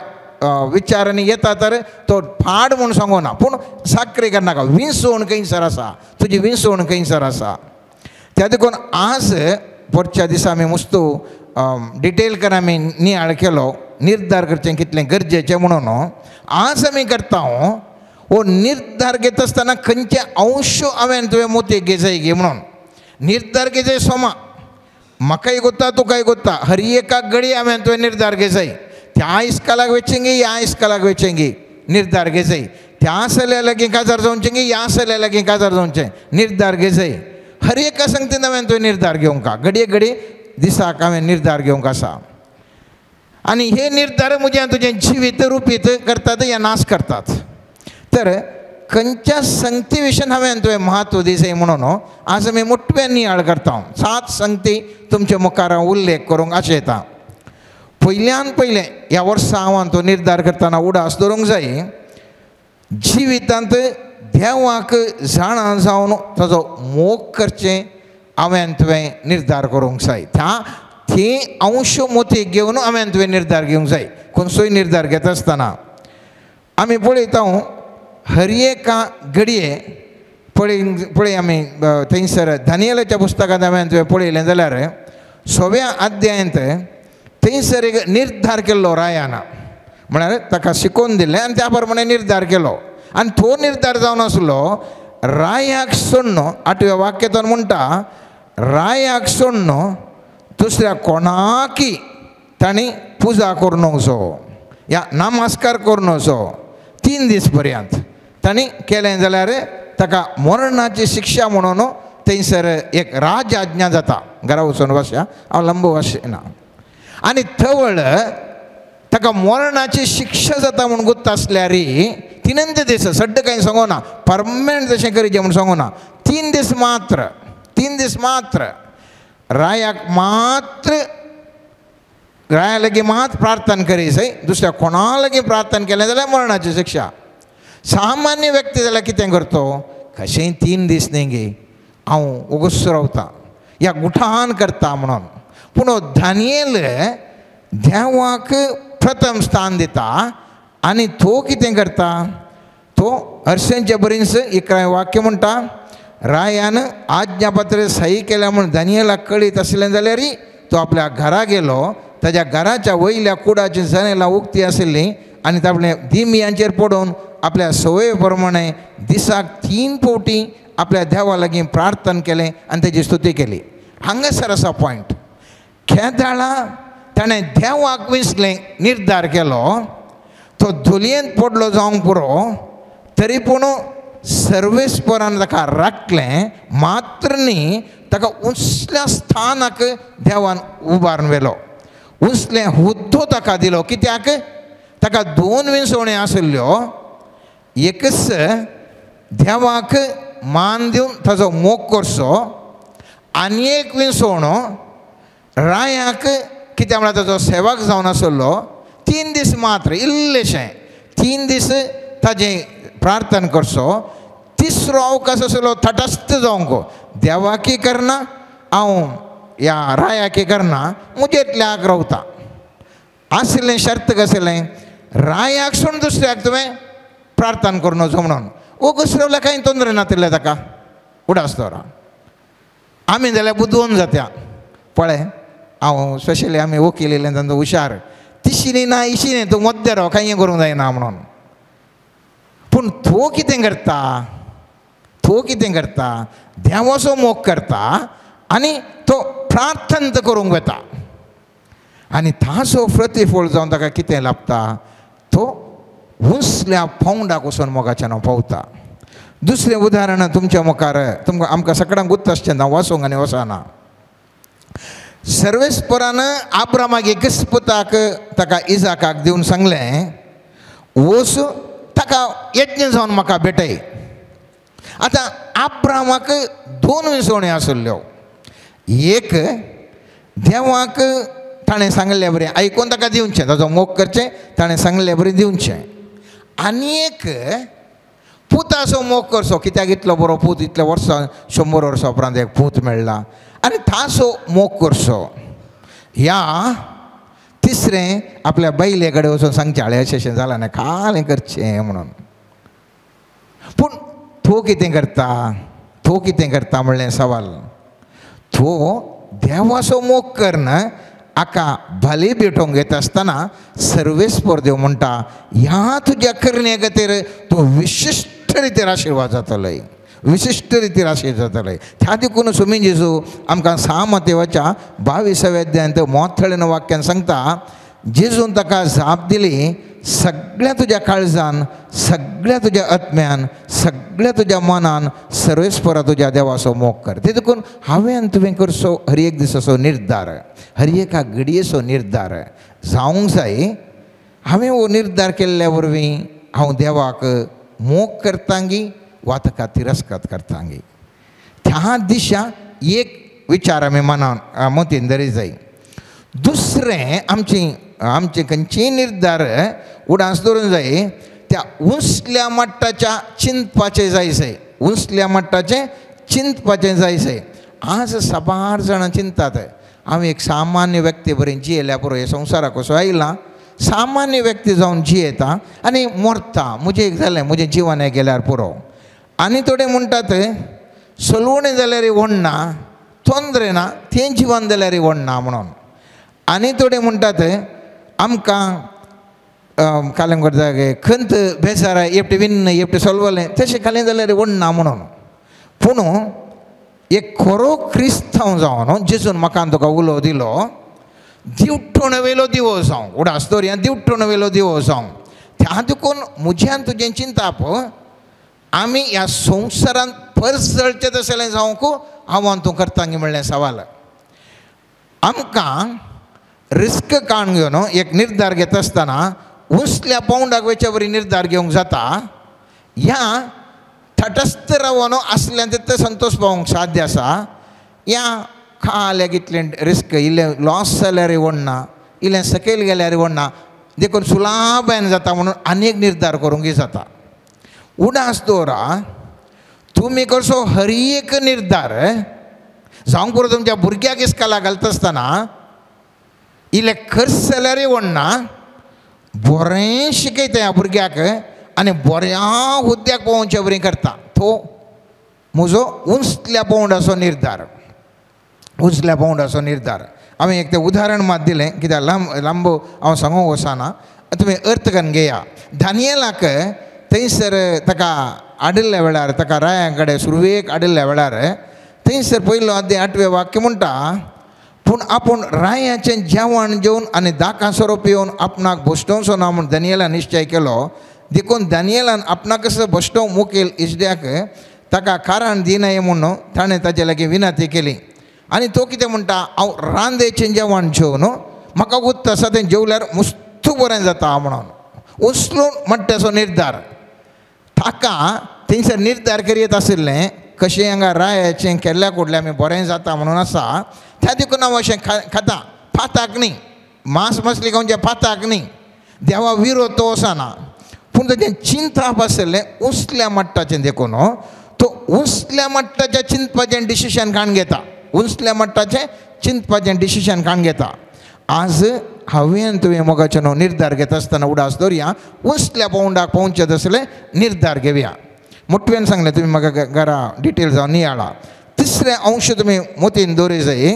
विचारांनी येता तर तो फाड म्हूण सांगू ना, पूण साकरी करनाका. विंसवण खंयसर आसा तुजी, विंसवण खंयसर आसा. त्या देखून आज परच्या दिसा आमी मुस्तू डिटेल कर आमी नियाळ केलो निर्धार करचें कितलें गरजेचें म्हणून. आज आमी करता हो निर्धार घेता आसतना खंयचे अंश हांवें तुवें मोती घेजाय गे म्हणून निर्धार घेजाय सोमा. म्हाकाय गोत्ता तुकाय गोत्ता हर एका घडी हांवें तुवें निर्धार घेजाय. त्या इस्कालाक वेचेंगी ह्या इस्कालाक वेचेंगी निर्धार घेजाय, त्या सल्या लागीं काजार जावचेंगी ह्या सल्या लागीं काजार जावचें निर्धार घेजाय. हर एका संगतीन हांवें तुवें निर्धार घेवंक घडये घडी दिसाक हांवें निर्धार घेवंक आसा. आनी हे निर्धार म्हजें तुजें जिवीत रुपीत करतात या नाश करतात. तर खंयच्या संगती विशयन हांवें तुवें म्हत्व दिसय म्हणून आज आमी मोठ्यान नियाळ करता. 7 संगती तुमच्या मुखार हांव उल्लेख करूंक आशेता. पयल्यान पयलें ह्या वर्सा हांव तो निर्धार करतना उडास दवरूंक जाय जिवितांत देवाक जाणा जावन ताजो मोग करचें हांवें तुवें निर्धार करूंक जाय. त्या ती अंश मोती घेवन हांवें तुवें निर्धार घेवंक जाय. खंयचोय निर्धार घेता आसतना आमी पळयता हर एका घडये पळय पळय आमी थंयसर दानियलाच्या पुस्तकांत हांवें तुवें पळयलें जाल्यार 6व्या अध्यायांत थंयसर एक निर्धार केल्लो रायान, म्हळ्यार ताका शिकोवन दिलें आनी त्या प्रमाणे निर्धार केलो. आनी तो निर्धार जावन आसलो रायाक सोडून 8व्या वाक्यांतून म्हणटा रायाक सोडून दुसऱ्या कोणाकी तांणी पुजा करूंक जावो. या नमस्कार करून वचो 3 दीस पर्यंत तांणी केलें जाल्यार ताका मरणाची शिक्षा म्हणून थंयसर एक राज आज्ञा जाता. घरा वचून वशा हांव लंब वशना आनी थवळ ताका मरणाची शिक्षा जाता म्हूण गुत्त आसल्यार 3 दीस सड्ड कांय सांगना, परमनंट तशें करीचें म्हूण सांगना, 3 दीस मात्र, 3 दीस मात्र रायाक मात्र राया लागीं मात प्रार्थना करी सय, दुसऱ्या कोणा लागीं प्रार्थना केलें जाल्यार मरणाची शिक्षा. सामान्य व्यक्ती जाल्यार कितें करतो, कशेंय 3 दीस न्ही गे हांव ओगोस रावता या गुठान करता म्हणून. पूण दानियल देवाक प्रथम स्थान दिता आनी तो कितें करता, तो हर्षांचे बरींच 11 वाक्य म्हणटा, रायान आज्ञापत्र सही केल्या म्हूण दानियलाक कळीत आसलें जाल्यार तो आपल्या घरा गेलो. ताज्या घराच्या वयल्या कुडाची जनेलां उक्ती आशिल्लीं आनी आपल्या दिमयांचेर पडून आपल्या संवये प्रमाणे दिसाक 3 फावटी आपल्या देवा लागीं प्रार्थना केलें आनी तेजी स्तुती केली. हांगासर आसा पॉयंट, खेदाळा ताणें देवाक विसलें निर्धार केलो, तो धुलयेंत पडलो जावंक पुरो तरी पूण सर्वेस्परान ताका राखलें मात्र न्ही, ताका उंचल्या स्थानाक देवान उबारून व्हेलो, उंचलें हुद्दो ताका दिलो. कित्याक ताका 2 विंसवण्यो आशिल्ल्यो, एकच देवाक मान दिवन ताजो मोग करचो आनी एक विंसवणो रायाक कित्याक म्हळ्यार ताजो सेवक जावन आसलो 3 दीस मात्र इल्लेशें 3 दीस ताजें प्रार्थना करचो, तिसरो अवकाश आसलो तटस्थ जावंक, देवाकी करना हांव ह्या रायाकी करना म्हजेतल्याक रावता आशिल्लें. शर्त कसलें, रायाक सोडून दुसऱ्याक तुवें प्रार्थना करून वचो म्हणून. ओगस रावल्यार कांय तोंदरे नातिल्लें ताका उडास दवरा. आमी जाल्यार बुदवंत जात्या पळय, हांव स्पेशली आमी वकील येयले तांचो हुशार, तिशीनी ना इशीनी तूं मद्दे राव कांय करूंक जायना म्हणून. पूण तो कितें करता, तो कितें करता, देवाचो मोग करता आनी तो प्रार्थना करूंक वता आनी ताचो प्रतिफळ जावन ताका कितें लाभता, तो उंचल्या पावंडाक वचून मोगाच्यान पावता. दुसरें उदाहरण तुमच्या मुखार तुमकां आमकां सगळ्यांक गुत्त आसचें ना, वाचूंक आनी वचना. सर्वेस्परान आब्रामाक एकच पुताक ताका इजाकाक दिवन सांगलें, वच ताका यज्ञ जावन म्हाका भेटय. आतां आब्रामाक 2 विंसवण्यो आशिल्ल्यो, एक देवाक ताणें सांगल्ले बरें आयकून ताका दिवचें, ताजो मोग करचें, ताणें सांगल्ले बरें दिवचें, आनी एक पुताचो मोग करचो, कित्याक इतलो बरो पूत इतल्या वर्सां 100 वर्सां उपरांत एक पूत मेळ्ळा आनी ताचो मोग करचो. ह्या तिसरें आपल्या बायले कडेन वचून सांगचें, आळे अशें अशें जालां ना कालें करचें म्हणून. पूण तो कितें करता, तो कितें करता म्हणलें सवाल, तो देवाचो मोग करना आका भाली भेटोवंक येता आसतना सर्वेस्पर देव म्हणटा, ह्या तुज्या करणे खातीर तूं विशिश्ट रितीर आशिर्वाद जातलो, विशिश्ट रितीर आशिर्वाद जातलो. त्या देखून स्वामी जेजू आमकां सामतेवाच्या 22व्या अध्यायांत मोथळेन वाक्यान सांगता, जेजून ताका जाप दिली, सगळ्या तुज्या काळजान, सगळ्या तुज्या आत्म्यान, सगळ्या तुज्या मनान सर्वेस्परा तुज्या देवाचो मोग कर. ते देखून हांवें आनी तुवें करचो हर एक दिसाचो निर्धार, हर एका घडयेचो निर्धार जावंक जाय. हांवें हो निर्धार केल्ल्या वरवीं हांव देवाक मोग करतांगी वा ताका तिरस्कार करतांगी, त्या दिशा एक विचार आमी मनान मतीन दरी जाय. दुसरें आमची आमचे खंयचेय निर्धार उडास दवरूंक जाय त्या उंचल्या मट्टाच्या चिंतपाचें जाय जाय, उंचल्या मट्टाचें चिंतपाचें जाय जाय. आज साबार जाणां चिंतात, हांव एक सामान्य व्यक्ती बरें जियेल्या पुरो, हे संवसाराक कसो आयला सामान्य व्यक्ती जावन जियेता आनी मरता, म्हजें एक जालें म्हजें जिवन हें गेल्यार पुरो. आनी थोडे म्हणटात सलवणें जाल्यार व्हडना, तोंदरें ना तें जिवन जाल्यार व्हडना म्हणून. आनी थोडे म्हणटात आमकां कालें करता खंत बेजार एकटें विन्न एकटें सलवलें तशें खालें जाल्यार व्हडना म्हणून. पूण एक खरो क्रिस्तांव जावन जेजून म्हाका तुका उलो दिलो, दिवटोण वेलो दिवो जावं उडास दवरया दिवटोण वेलो दिवो जावं. त्या देखून म्हज्यान तुजें चिंताप आमी ह्या संवसारांत परजळचें तशें जावंक हांव तूं करता म्हणलें सवाल. आमकां रिस्क काण घेवन एक निर्धार घेता आसतना उंचल्या पावंडाक वयच्या बरी निर्धार घेवंक जाता. ह्या तटस्थ रावन आसल्यान तितलें संतोश पावोवंक साध्य आसा. ह्या खाल्याक इतलें रिस्क इल्लें लॉस जाल्यार व्हडना इल्लें सकयल गेल्यार व्हडना देखून सुलाभायन जाता म्हणून आनीक निर्धार करूंक जाता. उडास दवरा तुमी कसो हर एक निर्धार जावंक पुरो तुमच्या भुरग्याक इस्काला घालता आसतना इल्लें खर्च जाल्यारय व्हडना बरें शिकयता ह्या भुरग्याक आनी बऱ्या हुद्द्याक पावोवचे बरी करता. तो म्हजो उंचल्या पावंडाचो निर्धार उंचल्या पावंडाचो निर्धार. हांवें एक तें उदाहरण मात दिलें कित्याक लांब लांब हांव सांगूंक वचना तुमी अर्थ करून घेया. दानियलाक थंयसर ताका आडिल्ल्या वेळार ताका राया कडेन सुरवेक आडिल्ल्या वेळार थंयसर पयलो अध्याय 8वें वाक्य म्हणटा पूण आपूण रायाचें जेवण जेवन आनी दाकां सोरो पिवन आपणाक भश्टोवचो ना म्हूण दानियलान निश्चय केलो. देखून दानियलान आपणाकच भश्टोवंक मुखेल इजड्याक ताका कारण दिनाय म्हूण ताणें ताजे लागीं विनंती केली. आनी तो कितें म्हणटा हांव रांदेचें जेवण जेवन म्हाका उदक आसा तें जेवल्यार मुस्तू बरें जाता म्हणून उचलून म्हणटा निर्धार. ताका थंयसर निर्धार करीत आशिल्लें कशें हांगा रायाचें केल्ल्या कुडलें आमी बरें जाता म्हणून आसा त्या देखून हांव अशें खाता पाताक न्ही मांस मसली खावचें पाताक न्ही देवा विरोध तो वचना पूण ताचें चिंताप आशिल्लें उंचल्या मट्टाचें देखून तो उंचल्या मट्टाच्या चिंतपाचें डिसिशन काण घेता उंचल्या मट्टाचें चिंतपाचें डिसिशन काण घेता. आज हांवें तुवें मोगाचें न्हू निर्धार घेता आसतना उडास दवरया उंचल्या पावंडाक पावचें तसलें निर्धार घेवया. मोटव्यान सांगलें तुमी म्हाका घरा डिटेल जावन नियाळा. तिसरें अंश तुमी मोतीन दवरी जाय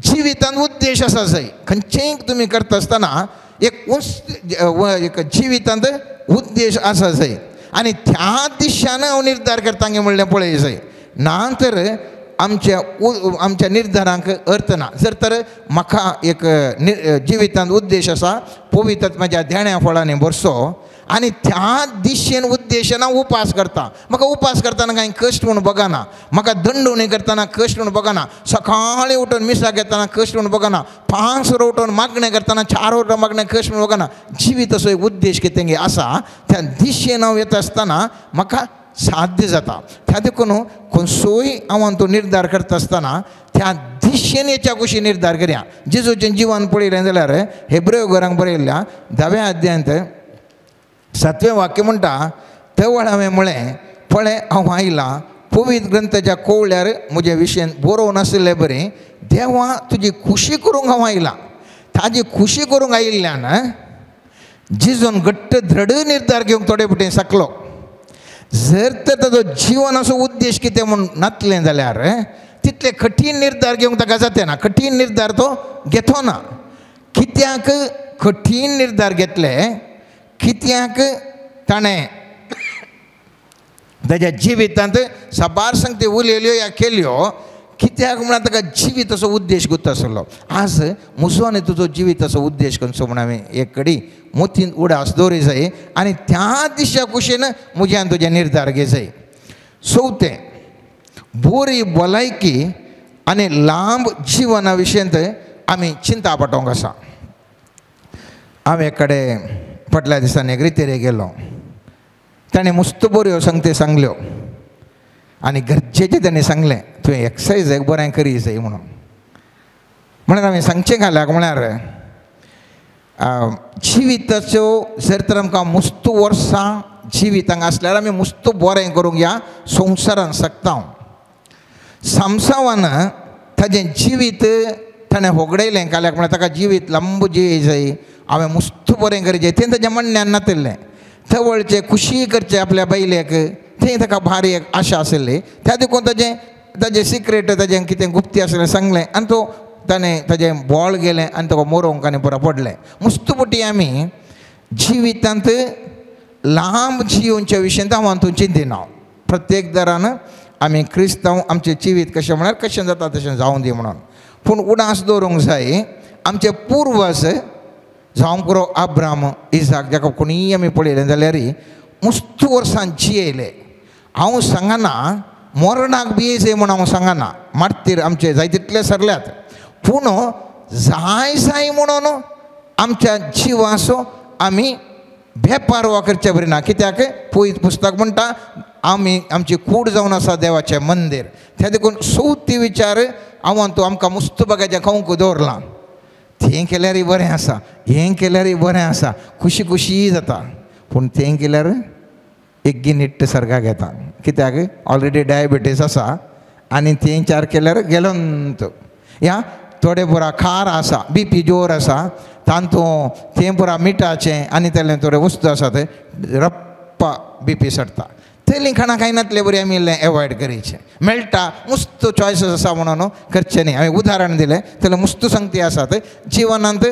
जिवितांत उद्देश आसा जाय खंयचेंय तुमी करता आसतना एक उंच एक जिवितांत उद्देश आसा जाय आनी त्या दिशान हांव निर्धार करता म्हणलें पळय जाय ना तर आमच्या आमच्या निर्धारांक अर्थ ना. जर तर म्हाका एक जिवितांत उद्देश आसा पवित्र म्हज्या देण्या फळांनी भरसो आनी त्या दिशेन उद्देशान हांव उपास करता. म्हाका उपास करतना कांय कश्ट म्हूण बगना म्हाका दंडवणी करतना कश्ट म्हूण बगना सकाळीं उठून मिसाक येतना कश्ट म्हूण बगना 5 वरां उठून मागणें करतना 4 वरां मागणें कश्ट म्हूण बगना. जिवीत असो एक उद्देश कितें आसा त्या दिशेन हांव येता आसतना म्हाका साध्य जाता. त्या देखून खंयचोय हांव तो निर्धार करता आसतना त्या दिशेन हेच्या कुशी निर्धार करया. जेजूचें जिवन पळयलें जाल्यार हेब्रेव घरांक बरयल्ल्या 10व्या अध्यायांत 7वें वाक्य म्हणटा तवळ हांवें म्हळें पळय हांव आयलां पवित्र ग्रंथाच्या कोवळ्यार म्हजे विशयन बरोवन आशिल्ले बरें देवा तुजी खुशी करूंक हांव आयलां. ताजी खुशी करूंक आयिल्ल्यान जिजून घट्ट दृढ निर्धार घेवंक थोडे फावटी शकलो. जर तर ताजो जिवनाचो उद्देश कितें म्हूण नातलें जाल्यार तितले कठीण निर्धार घेवंक ताका जाता ना कठीण निर्धार तो घेतो ना. कित्याक कठीण निर्धार घेतले कित्याक ताणें ताज्या जिवितांत साबार संगती उलयल्यो या केल्यो कित्याक म्हळ्यार ताका जिविताचो उद्देश गुत्त आसलो. आज म्हजो आनी तुजो जिविताचो उद्देश खंयचो म्हूण हांवें एक कडी मोतीन उडास दवरी जाय आनी त्या दिशा कुशीन म्हज्या आनी तुजे निर्धार घे जाय. चवथें बरी भलायकी आनी लांब जिवना विशयांत आमी चिंता पटोवंक आसा. हांव एक कडेन फाटल्या दिसांनी एक रितेरे गेलो ताणें मस्त बऱ्यो संगती सांगल्यो आनी गरजेचें ताणें सांगलें तुवें एक्सरसायज एक बरें करी जाय म्हणून. म्हणून हांवें सांगचें घाल्याक म्हळ्यार जिविताच्यो जर तर आमकां मुस्त वर्सां जिवितांक आसल्यार आमी मुस्त बरें करूंक ह्या संवसारान शकता. सामसांवान ताजें जिवीत ताणें होगडयलें काल्याक म्हळ्यार ताका जिवीत लांब जिये जाय हांवें मुस्त बरें करी जाय तें ताजें म्हणण्यान नातिल्लें. तवळचें खुशी करचें आपल्या बायलेक थंय ताका भारी एक आशा आशिल्ली त्या देखून ताजें ताजें सिक्रेट ताजें कितें गुप्ती आशिल्लें सांगलें आनी तो ताणें ताजें बोळ गेलें आनी ताका मरोवंक आनी बरो पडलें. मुस्त पटी आमी जिवितांत लांब जियोवच्या विशयांत हांव हातूंत चिंतिना. प्रत्येक दरान आमी क्रिस्तांव आमचें जिवीत कशें म्हळ्यार कशें जाता तशें जावं दी म्हणून पूण उडास दवरूंक जाय आमचे पूर्वज जावंक पुरो अब्राम इजाक जाका कोणीय आमी पळयलें जाल्यार मुस्तू वर्सां जियेले. हांव सांगना मरणाक बी म्हूण हांव सांगना, मार्तीर आमचे जाय तितले सरल्यात, पूण जाय जाय म्हणून आमच्या जिवाचो आमी बेपारवा करचे बरी ना. कित्याक पयत पुस्तक म्हणटा आमी आमची कूड जावन आसा देवाचें मंदीर. त्या देखून सवती विचार हांव तूं आमकां मुस्त बगाचें खावंक दवरलां. तें केल्यारय बरें आसा, हें केल्यारय बरें आसा, खुशी खुशी जाता, पूण तें केल्यार एक निट्ट सर्गाक येता. कित्याक ऑलरेडी डायबिटीस आसा आनी तें चार केल्यार गेलो ह्या थोडे पुरा खार आसा, बी पी जोर आसा, तांतूं तें पुरा मिठाचें आनी तेलें थोडे वस्तू आसा ते रप्पा बी पी चडटा. तेलीं खाणां खायनातले बरी आमी इल्लें एवॉयड करचें. मेळटा मुस्त चॉयसीस आसा म्हणून करचें न्ही. हांवें उदाहरण दिलें जाल्यार मुस्त संगती आसात जिवनांत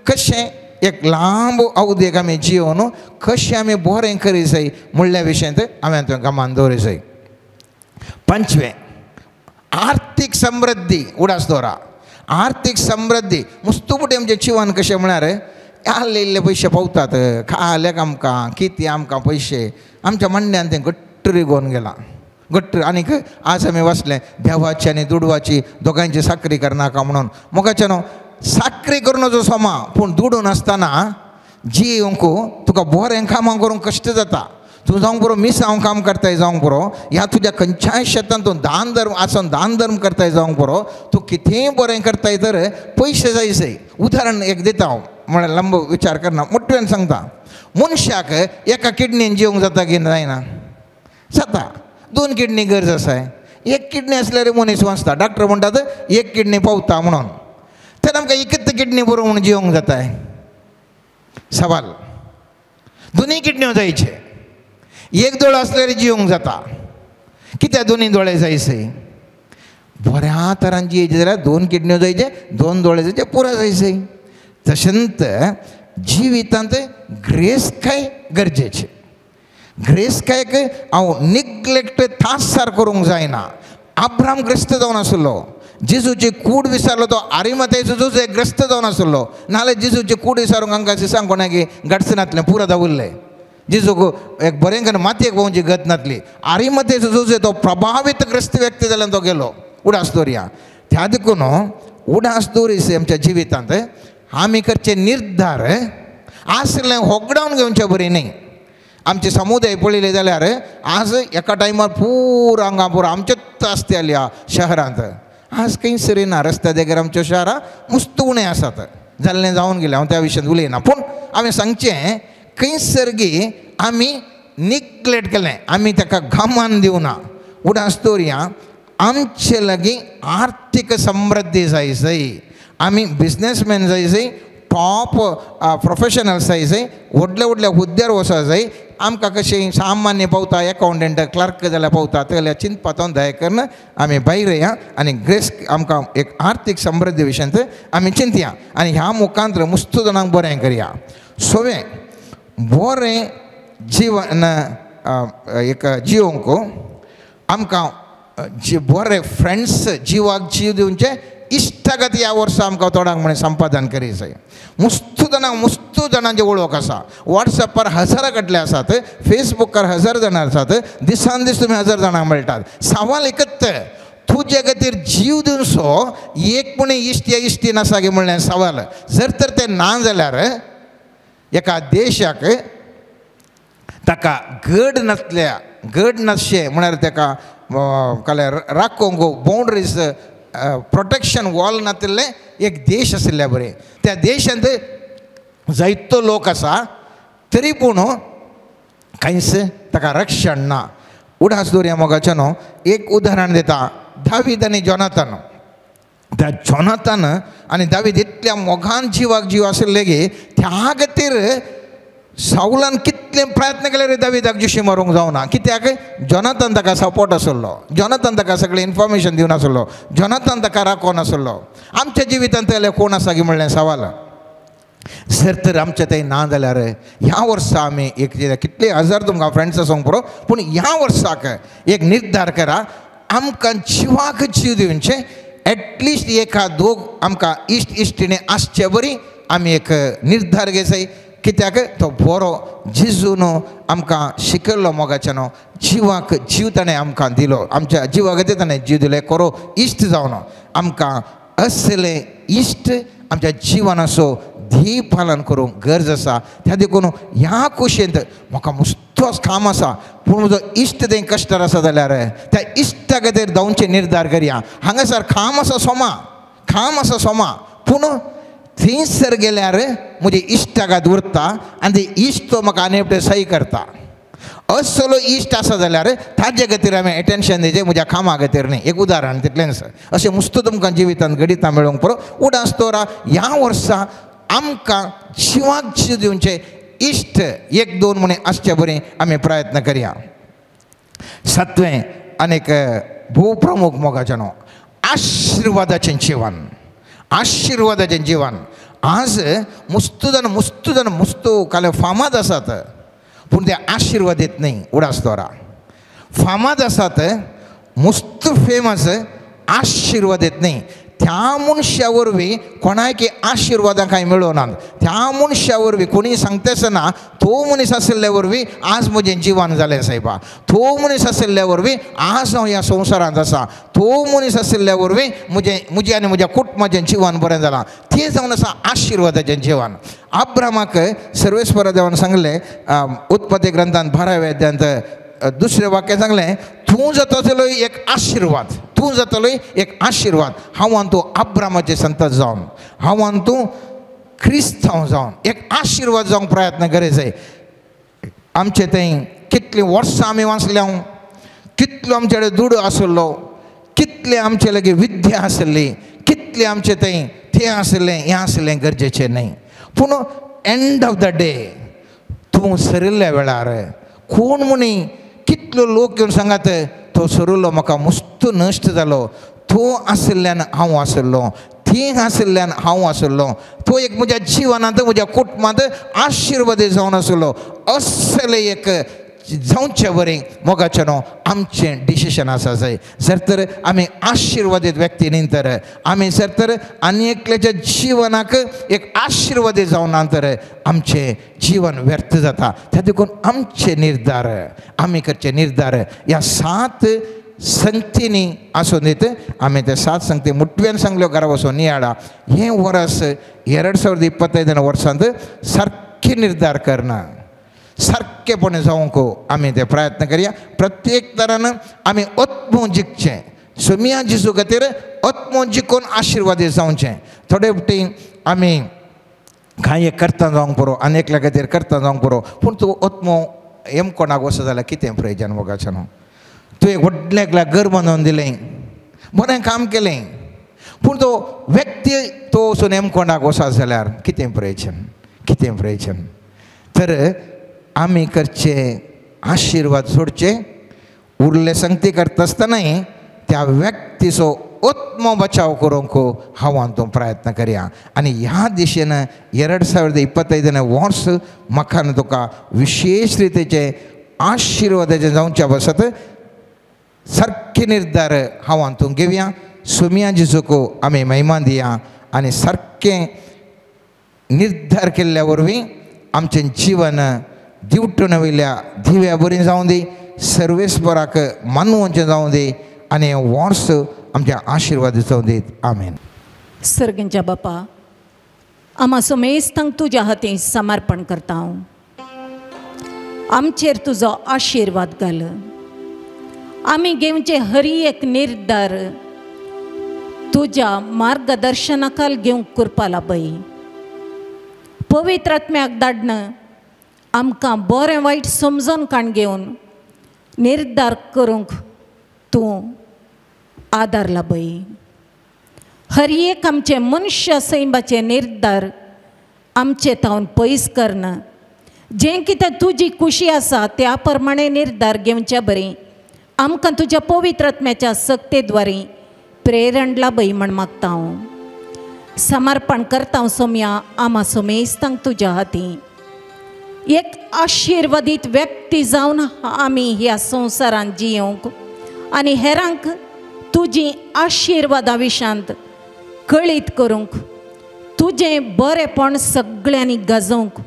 कशें एक लांब अवधेक आमी जिवन कशें आमी बरें करी जाय म्हणल्या विशयांत हांवें तुवें गमान दवरी जाय. पंचवें आर्थीक समृद्धी उडास दवरा. आर्थीक समृद्धी मुस्तुपुटी आमचें जिवन कशें म्हळ्यार आहले इल्ले पयशे पावतात खाल्याक आमकां कितें आमकां पयशे आमच्या मांड्यान तें घट्ट रिगोवन गेलां घट्ट. आनीक आज आमी वाचलें देवाची आनी दुडवाची दोगांयची साकरी करनाका म्हणून. मोगाचें न्हू साकरी करून जो सोमा, पूण दुडू नासतना जिवंक तुका बरें कामां करूंक कश्ट जाता. तूं जावंक पुरो मिसांव काम करताय जावंक पुरो, ह्या तुज्या खंयच्याय शेतान तूं दान धर्म आसून दान धर्म करताय जावंक पुरो, तूं कितेंय बरें करताय तर पयशे जाय जाय. उदाहरण एक दिता हांव, म्हळ्यार लांब विचार करना, मोठ्यान सांगता. मनशाक एका किडनीन जिवंक जाता की जायना? जाता. दोन किडनी गरज आसा, एक किडनी आसल्यार मनीस वाचता. डॉक्टर म्हणटात एक किडनी पावता म्हणून, तर आमकां एकच किडनी बरो म्हणून जिवंक जाताय? सवाल. दोनूय किडन्यो जायचे, एक दोळो आसल्यार जिवंक जाता, कित्याक दोनूय दोळे जायचे? बऱ्या तरान जियेचे जाल्यार दोन किडन्यो जायचे, दोन दोळे जायचे, पुरो जायचे. तशेंच जिवितांत ग्रेसकाय गरजेचें. ग्रेसकायक हांव निग्लेक्ट तासार करूंक जायना. अब्राम ग्रस्त जावन आसलो, जेजूची कूड विसरलो तो आरिमतेचो जेजू एक ग्रस्त जावन आसलो, नाल्यार जेजूची कूड विसरूंक हांकां सिसांक कोणाक गट्स नातलें, पुरो दावुल्लें. जेजूक एक बरें करून मातयेक भोंवची गत नातली. आरिमतेचो जेजू तो प्रभावीत ग्रस्त व्यक्ती जाल्यार तो गेलो. उडास दवरया. त्या देखून उडास दवरीस आमच्या जिवितांत आमी करचे निर्धार आसलें होगडावन घेवचे बरी न्ही. आमचे समुदाय पळयले जाल्यार आज एका टायमार पुरो हांगा पुरो आमचेच आसताले ह्या शहरांत, आज खंयसर ना. रस्त्या देगेर आमच्या शहरां मुस्त उणें आसात, जाल्लें जावन गेलें, हांव त्या विशयांत उलयना. पूण हांवें सांगचें खंयसर गी आमी निग्लेक्ट केलें, आमी ताका गमान दिवना. उडास दवरया आमचे लागीं आर्थीक समृद्धी जाय जाय, आमी बिजनेसमॅन जाय जाय, टॉप प्रोफेशनल्स जाय जाय, व्हडल्या व्हडल्या हुद्द्यार वचो जाय. आमकां कशें सामान्य पावता एकावंटंट क्लर्क जाल्यार पावता, जाल्यार चिंतपातून दया करून आमी भायर या आनी ग्रेस आमकां एक आर्थीक समृद्धी विशयांत आमी चिंतया आनी ह्या मुखांत मुस्त जाणांक बरें करया. सवें बरें जिवन एक जिवंक आमकां जी बरे फ्रेंड्स जिवाक जीव दिवचे इश्टागत ह्या वर्सा आमकां थोड्यांक म्हणून संपादन करी जाय. मुस्तू जाणांक मुस्तू जाणांची वळख आसा, वॉट्सॅपार हजारां कडले आसात, फेसबुकार हजार जाणां आसात, दिसान दीस तुमी हजार जाणांक मेळटात. सवाल एकच, तुजे खातीर जीव दिवचो एक पूण इश्ट या इश्टीन आसा गे म्हणलें सवाल. जर तर तें ना जाल्यार एका देशाक ताका गड नासल्या, गड नासचें म्हळ्यार ताका काल्यार राखूंक बाउंड्रीज प्रोटेक्शन वॉल नातिल्लें एक देश आशिल्ल्या बरें. त्या देशांत जायतो लोक आसा तरी पूण कांयच ताका रक्षण ना. उडास दवरया मोगाचें न्हू. एक उदाहरण दिता, दावीद आनी जोनाथन. त्या जोनाथन आनी दावीद इतल्या मोगान जिवाक जीव आशिल्ले की त्या खातीर सावलान कितले प्रयत्न केले दावीदाक जिशी मारूंक जावना. कित्याक जोनाथन ताका सपोर्ट आसलो, जोनाथन ताका सगळें इन्फॉर्मेशन दिवन आसलो, जोनाथन ताका राखोवन आसलो. आमच्या जिवितांत जाल्यार कोण आसा की म्हणलें सवाल. जर तर आमचें तें ना जाल्यार ह्या वर्सा आमी एक कितले हजार तुमकां फ्रेंड्स आसूंक पुरो, पूण ह्या वर्साक एक निर्धार करा आमकां जिवाक जीव दिवचें एटलिस्ट एका दोग आमकां इश्ट इश्टिणी आसचे बरी आमी एक निर्धार घेयचो. कित्याक तो बरो जेजून आमकां शिकयल्लो मोगाच्यान जिवाक जीव ताणें आमकां दिलो, आमच्या जिवा खातीर ताणें जीव दिलो. खरो इश्ट जावन आमकां असले इश्ट आमच्या जिवनाचो ध्येय पालन करूंक गरज आसा. त्या देखून ह्या कुशेंत म्हाका मुस्तोच काम आसा पूण म्हजो इश्ट तें कश्टार आसा जाल्यार त्या इश्टा खातीर धांवचे निर्धार करया. हांगासर काम आसा सोमा, काम आसा सोमा, पूण थंयसर गेल्यार म्हजे इश्टागात उरता आनी ते इश्ट तो म्हाका आनी एकटे सही करता. असलो इश्ट आसा जाल्यार ताजे खातीर आमी एटेन्शन दिवचें, म्हज्या कामा खातीर न्ही. एक उदाहरण तितलेंच. अशें मुस्त तुमकां जिवितांत घडितां मेळोवंक पुरो. उडास दवरा ह्या वर्सा आमकां जिवाक जीव दिवचे इश्ट एक दोन म्हणे आसचे बरें आमी प्रयत्न करया. सातवें आनीक भोव प्रमुख मोगाचें न्हू आशिर्वादाचें जिवन. आशिर्वादाचें जिवन आज मुस्तू जाण मुस्तू जाण मुस्तू काल फामाद आसात पूण ते आशिर्वाद येत न्ही. उडास दवरा फामाद आसात मुस्त फेमस आशिर्वाद येत न्ही. त्या मनशा वरवीं कोणायकी आशिर्वादां कांय मेळोनात. त्या मनशा वरवीं कोणीय सांगताच ना तो मनीस आशिल्ल्या वरवीं आज म्हजें जिवन जालें सायबा, तो मनीस आशिल्ल्या वरवीं आज हांव ह्या संवसारांत आसा, तो मनीस आशिल्ल्या वरवीं म्हजें म्हजें आनी म्हज्या कुटुंबाचें जिवन बरें जालां. तें जावन आसा आशिर्वादाचें जिवन. अब्रामाक सर्वेस्परा देवान सांगलें उत्पत्ती ग्रंथांत 12व्या अध्यायांत दुसरें वाक्य सांगलें, तूं जातलो एक आशिर्वाद, तूं जातलो एक आशिर्वाद. हांव आनी तूं अब्रामाचे संतत जावन, हांव आनी तूं क्रिस्तांव जावन एक आशिर्वाद जावंक प्रयत्न करीत जाय. आमचे थंय कितलीं वर्सां आमी वाचल्या, कितलो आमचे कडेन दुडू आशिल्लो, कितले आमचे लागीं विद्या आशिल्ली, कितले आमचे थंय तें आशिल्लें हें आशिल्लें गरजेचें न्हय. पूण एंड ऑफ the day तूं सरिल्ल्या वेळार कोण म्हणी कितलो लोक येवन सांगात तो सरिल्लो म्हाका मुस्त नश्ट जालो, तो आशिल्ल्यान हांव आशिल्लो, ती आशिल्ल्यान हांव आशिल्लो, तो एक म्हज्या जिवनांत म्हज्या कुटुंबांत आशिर्वाद जावन आशिल्लो. असले एक जावचे बरें मोगाचें न्हू आमचें डिसिशन आसा जाय. जर तर आमी आशिर्वादीत व्यक्ती न्ही तर आमी जर तर आनी एकल्याच्या जिवनाक एक आशिर्वादी जावना तर आमचें जीवन व्यर्थ जाता. त्या देखून आमचे निर्धार आमी करचे निर्धार ह्या 7 संगतींनी आसून दीत. आमी ते 7 संगती मुटव्यान सांगल्यो घरा वचून नियाळा. हें वर्स 2025 वर्सांत सारकें निर्धार करना, सारकेपणे जावंक आमी ते प्रयत्न करया. प्रत्येक तरान आमी आत्मो जिखचें, सोमिया जेजू खातीर आत्मो जिखून आशिर्वादी जावचें. थोडे फावटी आमी कांय एक करता जावंक पुरो आनी एकल्या खातीर करता जावंक पुरो, पूण तूं आत्मो हेमकोणाक वचत जाल्यार कितें प्रयोजन मोगाचें न्हू. तूं एक व्हडलें एकल्या घर बांदून दिलें, बरें काम केलें, पूण तो व्यक्ती तो वचून हेमकोणाक वचत जाल्यार कितें प्रयोजन, कितें प्रयोजन. तर आमी करचे आशिर्वाद सोडचे, उरले संगती करता आसतनाय त्या व्यक्तीचो आत्मो बचाव करूंक हांव आनी तूं प्रयत्न करया. आनी ह्या दिशेन 2025 वर्स म्हाका आनी तुका विशेश रितीचे आशिर्वादाचे जावच्या पासत सारके निर्धार हांव आनी तूं घेवया. सोमिया जेजूक आमी महिमा दिया आनी सारकें निर्धार केल्ल्या वरवीं आमचें जिवन दिवटून वयल्या दिव्या बरीं जावं दी, सर्वेस्पराक मानवचें जावं दी आनी वर्स आमच्या आशिर्वाद जावं दीत. आमेन. सर्गांच्या बापा, आमा समेस्तांक तुज्या हातीं समर्पण करता. हांव आमचेर तुजो आशिर्वाद घाल. आमी घेवचे हरी एक निर्धार तुज्या मार्गदर्शनाखाल घेवंक कृपा लाभय. पवित्र आत्म्याक धाडन आमकां बरें वायट समजून काण घेवन निर्धार करूंक तूं आदार लाभय. हर एक आमचे मनश्य सैमाचे निर्धार आमचे तावन पयस करना, जें कितें तुजी खुशी आसा त्या प्रमाणे निर्धार घेवचे बरें आमकां तुज्या पवित्र आत्म्याच्या सक्तेद्वारे प्रेरण लाभय म्हण मागता. हांव समर्पण करता सोम्या आमा सोमेस्तांक तुज्या हातीं. एक आशिर्वादीत व्यक्ती जावन आमी ह्या संवसारांत जियोंक आनी हेरांक तुजी आशिर्वादा विशांत कळीत करूंक, तुजें बरेंपण सगळ्यांनी गाजोवंक,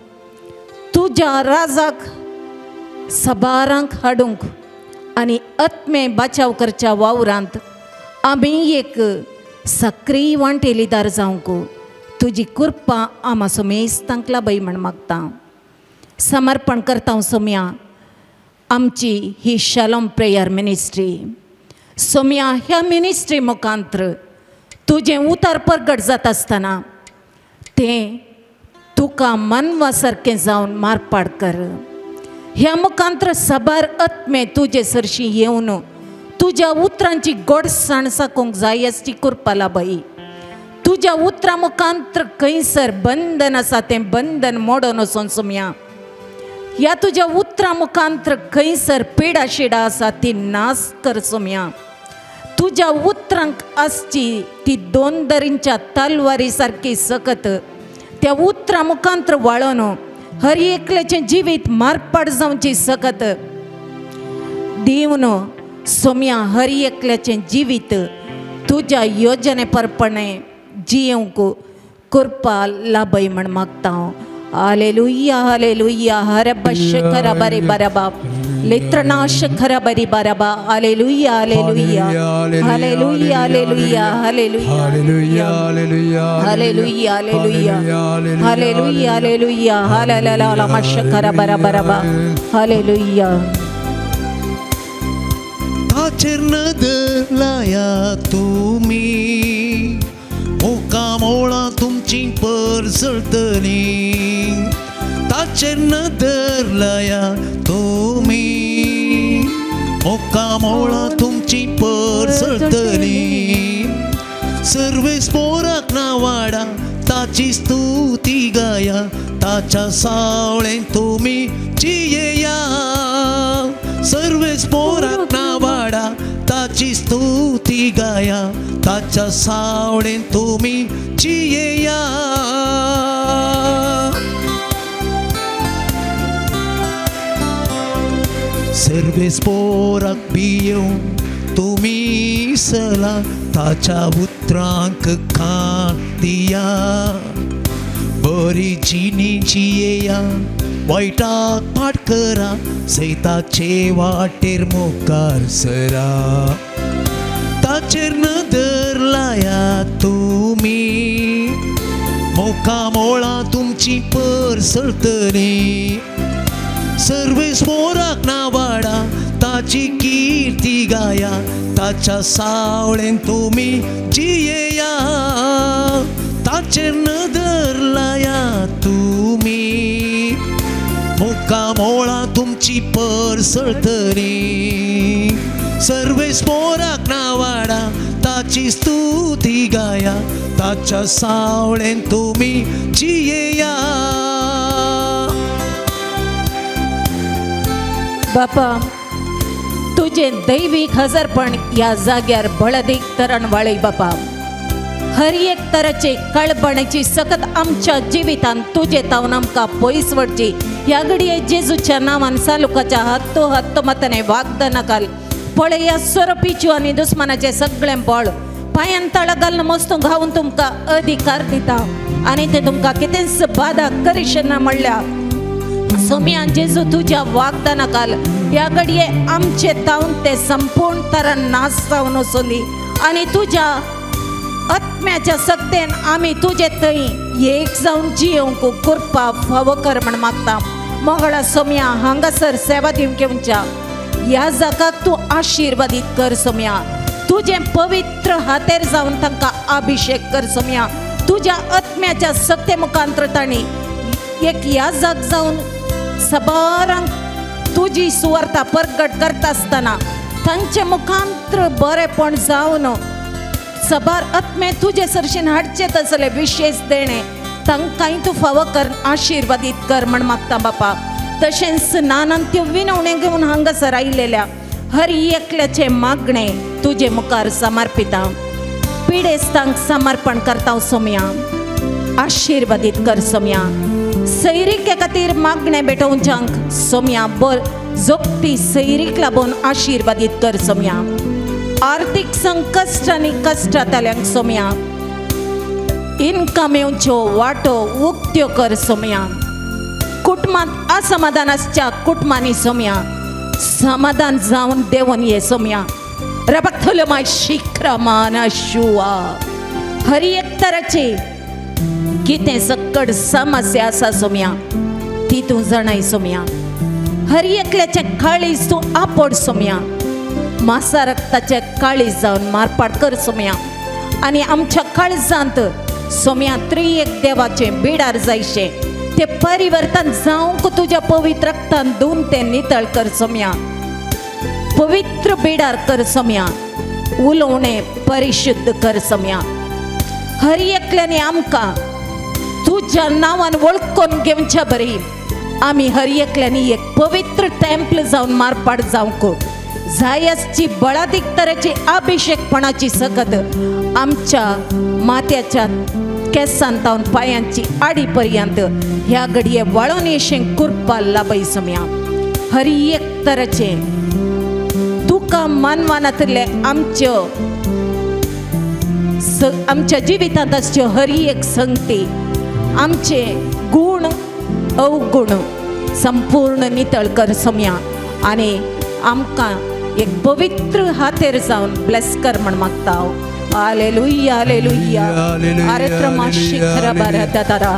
तुज्या राजाक सबारांक हाडूंक आनी आत्मे बाचाव करच्या वावरांत आमी एक सक्रीय वांटेलीदार जावंक तुजी कृपा आमा समेस्तांक लाभय म्हण मागता. समर्पण करता सोम्या आमची ही शालोम प्रेयर मिनिस्ट्री. सोम्या ह्या मिनिस्ट्री मुखांत्र तुजें उतर परगट जाता आसतना तें तुका मनवा सारकें जावन मारपाड कर. ह्या मुखांत्र साबार आत्मे तुजे सरशी येवन तुज्या उतरांची गोडसाण साकूंक जाय आसची कृपा लाभय. तुज्या उतरां मुखांत्र खंयसर बंधन आसा तें बंधन मोडून वचोन सोम्या, ह्या तुज्या उतरां मुखांत्र खंयसर पिडा शिडा आसा ती नाश कर सोम्या. तुज्या उतरांक आसची ती दोन दरींच्या तलवारी सारकी सकत त्या उतरां मुखांत्र वाळोन हर एकल्याचें जिवीत मारपाट जावची सकत दिवन सोम्या हर एकल्याचें जिवीत तुज्या योजने परपणे जियेवंक कृपा लाभय म्हण मागता. हालेलुया हालेलुया हरब शखरा बरे बरबा लेत्रना शखरा बरी बरबा. Hallelujah hallelujah hallelujah hallelujah hallelujah hallelujah hallelujah hallelujah hallelujah हालेला शखरा बरा बरबा. हालेलुया. ताचेर नदर लाया तुमी, मुखामोळां तुमची परजळटली. ताचेर नदर लाया तुमी, मुखामोळां तुमची परजळटली. सर्वेस पोराक नावाडा ताची स्तुती गाया, ताच्या सावळेन तुमी जियेया. सर्वेस पोराक नावाडा ताची स्तुती गाया, ताच्या सावळेन तुमी जियेया. सर्वेस पोराक भियेवन तुमी सला, ताच्या उतरांक कान दिया. बरी जिणी जियेया, वायटाक फाट करा, सैताचे वाटेर मुखार सरा. ताचेर नदर लाया तुमी, मुखामोळां तुमची परसळटली. सर्वेस पोराक नावाडा ताची किर्ती गाया, ताच्या सावळेन तुमी जियेया. ताचेर नदर लाया तुमी, मुखामोळां तुमची परसळटली. सर्वेस पोराक नावाडा ताची स्तुती गाया, ताच्या सावळेन तुमी जियेया. बापा तुजें दैवीक हजरपण ह्या जाग्यार बळदीक तरण वाळय बापा. हर एक तराचे कळबण्याची सकत आमच्या जिवितान तुजे तावन आमकां पयस वडची. ह्या घडये जेजूच्या नांवान सालुकाच्या हत्तो हत्तो मताने वागदाना घाल. पळय सोरोपीच्यो आनी दुस्मानाचें सगळें बळ पांयान तळा घालून मस्तू घावून तुमकां अधिकार दिता आनी ते तुमकां कितेंच बादा करिशना म्हणल्या सोम्या जेजू तुज्या वागदाना घाल. ह्या घडये आमचे तावन ते संपूर्ण तरान नाश जावन वचोंदी आनी तुज्या आत्म्याच्या सक्तेन आमी तुजे थंय एक जावन जियेवंक कृपा फावो कर म्हण मागता. मंगळा सोम्या हांगासर सेवा दिवंक येवच्या ह्या जागाक तूं आशिर्वादीत कर सोम्या. तुजें पवित्र हातेर जावन तांकां अभिशेक कर सोम्या. तुज्या आत्म्याच्या सक्ते मुखांत्र तांणी एक ह्या जाग जावन सबारांक तुजी सुवार्ता परगट करता आसतना तांचे मुखांत्र बरेपण जावन सबार आत्मे तुजे सरशीन हाडचे तसले विशेष देणे तांकांय तूं फावो कर आशिर्वादीत कर म्हण मागता बापा. तशेंच नानान त्यो विनवणे घेवन हांगासर आयिल्ल्या हर एकल्याचें मागणें तुजे मुखार समर्पिता. पिडेस्तांक समर्पण करता सोम्या, आशिर्वादीत कर सोम्या. सैरिके खातीर मागणें भेटोवच्यांक सोम्या बर जोगती सैरीक लागून आशिर्वादीत कर सोम्या. आर्थीक संकश्ट आनी कश्टांतल्यांक सोम्या इनकम येवच्यो वाटो उक्त्यो कर सोम्या. कुटुंबांत असमाधान आसच्या कुटुंबांनी सोम्या समाधान जावन देवन ये सोम्या. रबथलमाय शिखरमान शुआ हर एक तराचे कितें सक्कड समस्या आसा सोम्या ती तूं जाणाय सोम्या. हर एकल्याचें काळीज तूं आपोड सोम्या. मासा रक्ताचें काळीज जावन मारपाट कर सोम्या आनी आमच्या काळजांत सोम्या त्रिएक देवाचें बिडार जायशें ते परिवर्तन जावंक तुज्या पवित्र रक्तान धुवन तें नितळ कर सोम्या. पवित्र बिडार कर सोम्या. उलोवणें परिशुद्ध कर सोम्या. हर एकल्यानी आमकां तुज्या नांवान वळखून घेवच्या बरी आमी हर एकल्यानी एक पवित्र टेम्पल जावन मारपाट जावंक जायसची बळादीक तरेची अभिषेकपणाची सकत आमच्या माथ्याच्या केसान तावन पायांची आडी पर्यंत ह्या घडये वळोन येशें कुरपा लाबय सोम्या. हर एक तरेचे तुका मानवानातले आमच्यो आमच्या जिवितांत आसच्यो हर एक संगती आमचे गुण अवगुण संपूर्ण नितळ कर सोम्या आनी आमकां एक पवित्र हातेर जावन ब्लेस कर म्हण मागता हांव. Hallelujah hallelujah. आरत्रमा शिखर बरा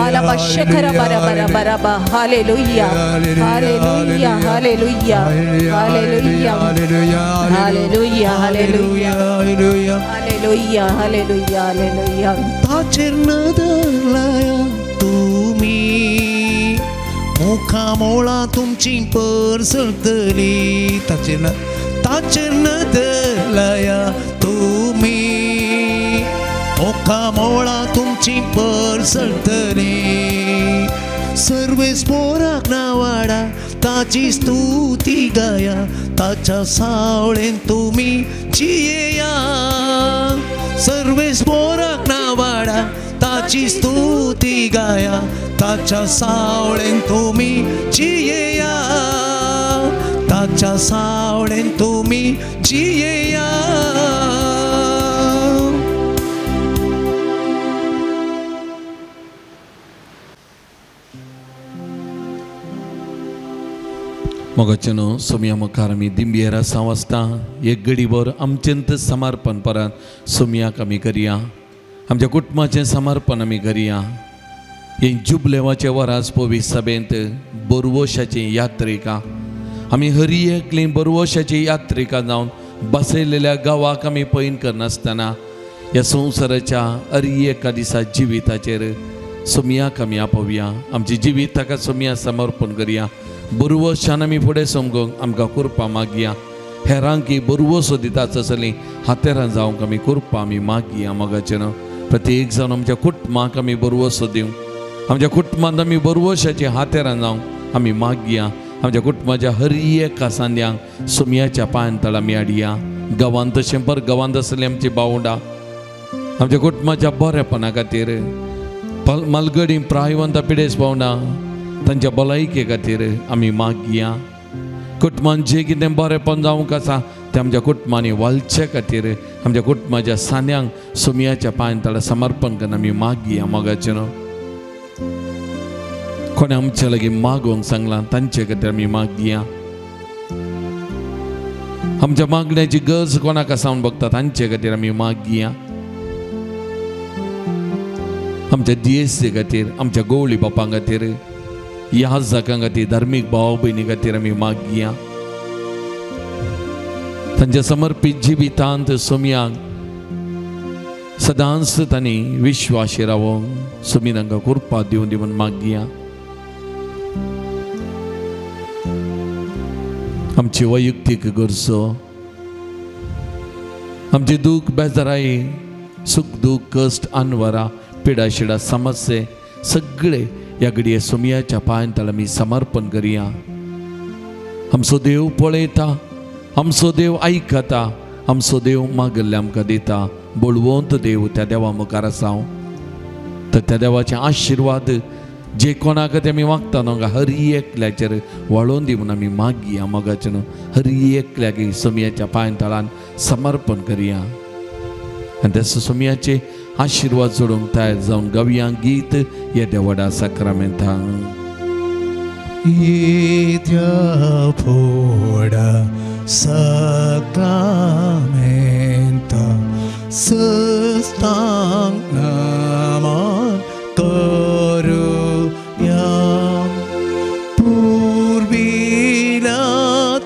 आलबा शिखर बरा बरा बरा. Hallelujah hallelujah hallelujah hallelujah hallelujah hallelujah hallelujah hallelujah hallelujah. ताचेर नदर लाया तुमी मुखामोळा तुमची परसळतली. ताचेर ताचेर नदर लाया तुमी मुखामोळा तुमची परसळतली. सर्वेस पोराक नावाडा ताची स्तुती गाया ताच्या सावळेन तुमी जियेया. सर्वेस पोराक नावाडा ताची स्तुती गाया ताच्या सावळेन तुमी जियेया. ताच्या सावळेन तुमी जियेया. मोगाचे न्हू सोमया मुखार आमी दिंबयेर आसा वाचता एक घडीभर आमचेंत समर्पण परत सोमयाक आमी करया. आमच्या कुटुंबाचें समर्पण आमी करया. हे जुबलेवाचे वरास पवी सभेंत बोरवोशाची यात्रिका आमी हरी एकली बोरवोशाची यात्रिका जावन बसयलेल्या गांवाक आमी पयन करनासतना ह्या संवसाराच्या हरी एका दिसा जिविताचेर सोमयाक आमी आपोवया. आमची जिवीत ताका सोमया समर्पण करया. बरवशान आमी फुडें समगूंक आमकां कुरपा मागया. हेरांकी बरवसो दिता तसली हातेरां जावंक आमी कुरपा आमी मागया. मोगाचें न्हू प्रत्येक जावन आमच्या कुटुंबाक आमी बरवसो दिवं. आमच्या कुटुंबांत आमी बरवशाची हातेरां जावंक आमी मागया. आमच्या कुटुंबाच्या हर एका सांद्यांक सोमयाच्या पांयान तळ आमी हाडया. गांवांत तशें पर गांवांत आसली आमची बावडां आमच्या कुटुंबाच्या बरेपणा खातीर मालगडी प्रायवंत पिडेस पावना तांच्या भलायके खातीर आमी मागया. कुटुंबान जें कितें बरेपण जावंक आसा तें आमच्या कुटुंबांनी वालचे खातीर आमच्या कुटुंबाच्या सांद्यांक सोमयाच्या पांयान तळा समर्पण करून आमी मागया. मोगाचें न्हू कोणें आमचे लागीं मागोवंक सांगलां तांचे खातीर आमी मागया. आमच्या मागण्याची गरज कोणाक आसा म्हूण बघता तांचे खातीर आमी मागया. आमच्या दियेसी खातीर आमच्या गोवळी बापां खातीर ह्या जाकां खातीर धार्मीक भाव भयणी खातीर आमी मागया. तांच्या समर्पीत जिवितांत सोमयाक सदांच तांणी विश्वाशी रावोंक सोमी तांकां कृपा दिवन दी म्हूण मागया. आमची वैयक्तीक गरजो आमची दूख बेजाराय सुख दूख कश्ट अनवरा पिडाशिडा समस्ये सगळे ह्या घडये सोमयाच्या पांयान तळ आमी समर्पण करया. आमचो देव पळयता, आमचो देव आयकता, आमचो देव मागल्ले आमकां दिता. बळवंत देव त्या देवा मुखार आसा हांव तर त्या देवाचे आशिर्वाद जे कोणाक ते आमी मागता न्हू हर एकल्याचेर वाळोवन दी म्हूण आमी मागया मोगाचें न्हू हर एकल्याक सोमयाच्या पांय तळान समर्पण करया आनी त्या सोमयाचे आशिर्वाद जोडूंक तयार जावन गावया गीत येद्या व्हडा साक्रामेंतांक. येद्या व्हडा साक्रामेंता सस्तांग नमन करुया पुर्विल्या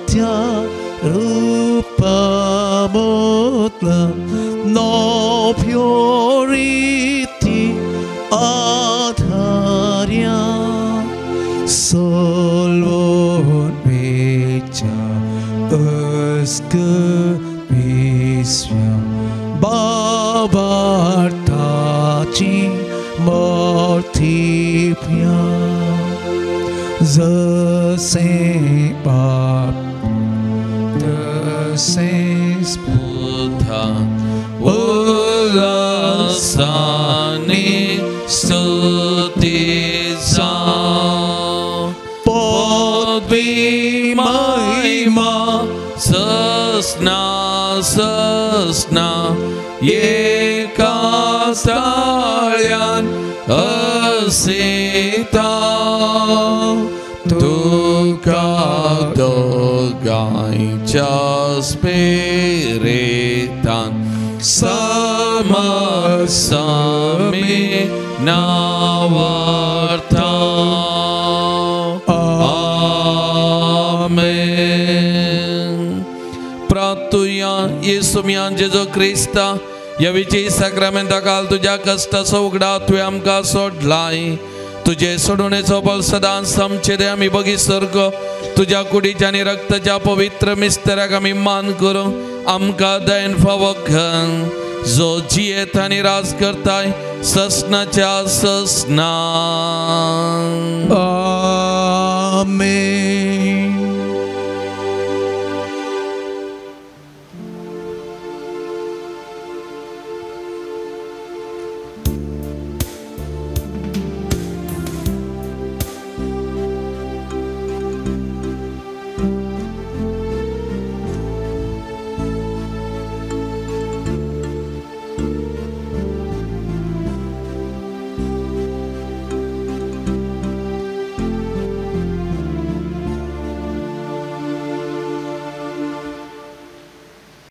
त्या रुपामतला नव्यो रीती आधार्या सोलवून वेच्या अस्कविस्व्या बाबार्थाची मोर्थिप्या जसे बाप तसेच पुता उल्हासाने स्तुती जावं पदवी महिमा ससना ससना एका ताळ्यान असिता तुका दोगांयच्या स्पिरितान समसमी नावार्था. आमेन. प्रार्थुया येसू मियान जेजू क्रिस्ता ह्या विजयी साक्रामेंता काल तुज्या कश्टाचो उगडा तुवें आमकां सोडलाय. तुजे सोडवणेचो बल सदांच आमचे दे आमी बगी सर्ग तुज्या कुडीच्या आनी रक्ताच्या पवित्र मिस्तराक आमी मान करूं आमकां दयन फावो कर जो जियेत आनी राज करताय ससनाच्या ससना. आमेन.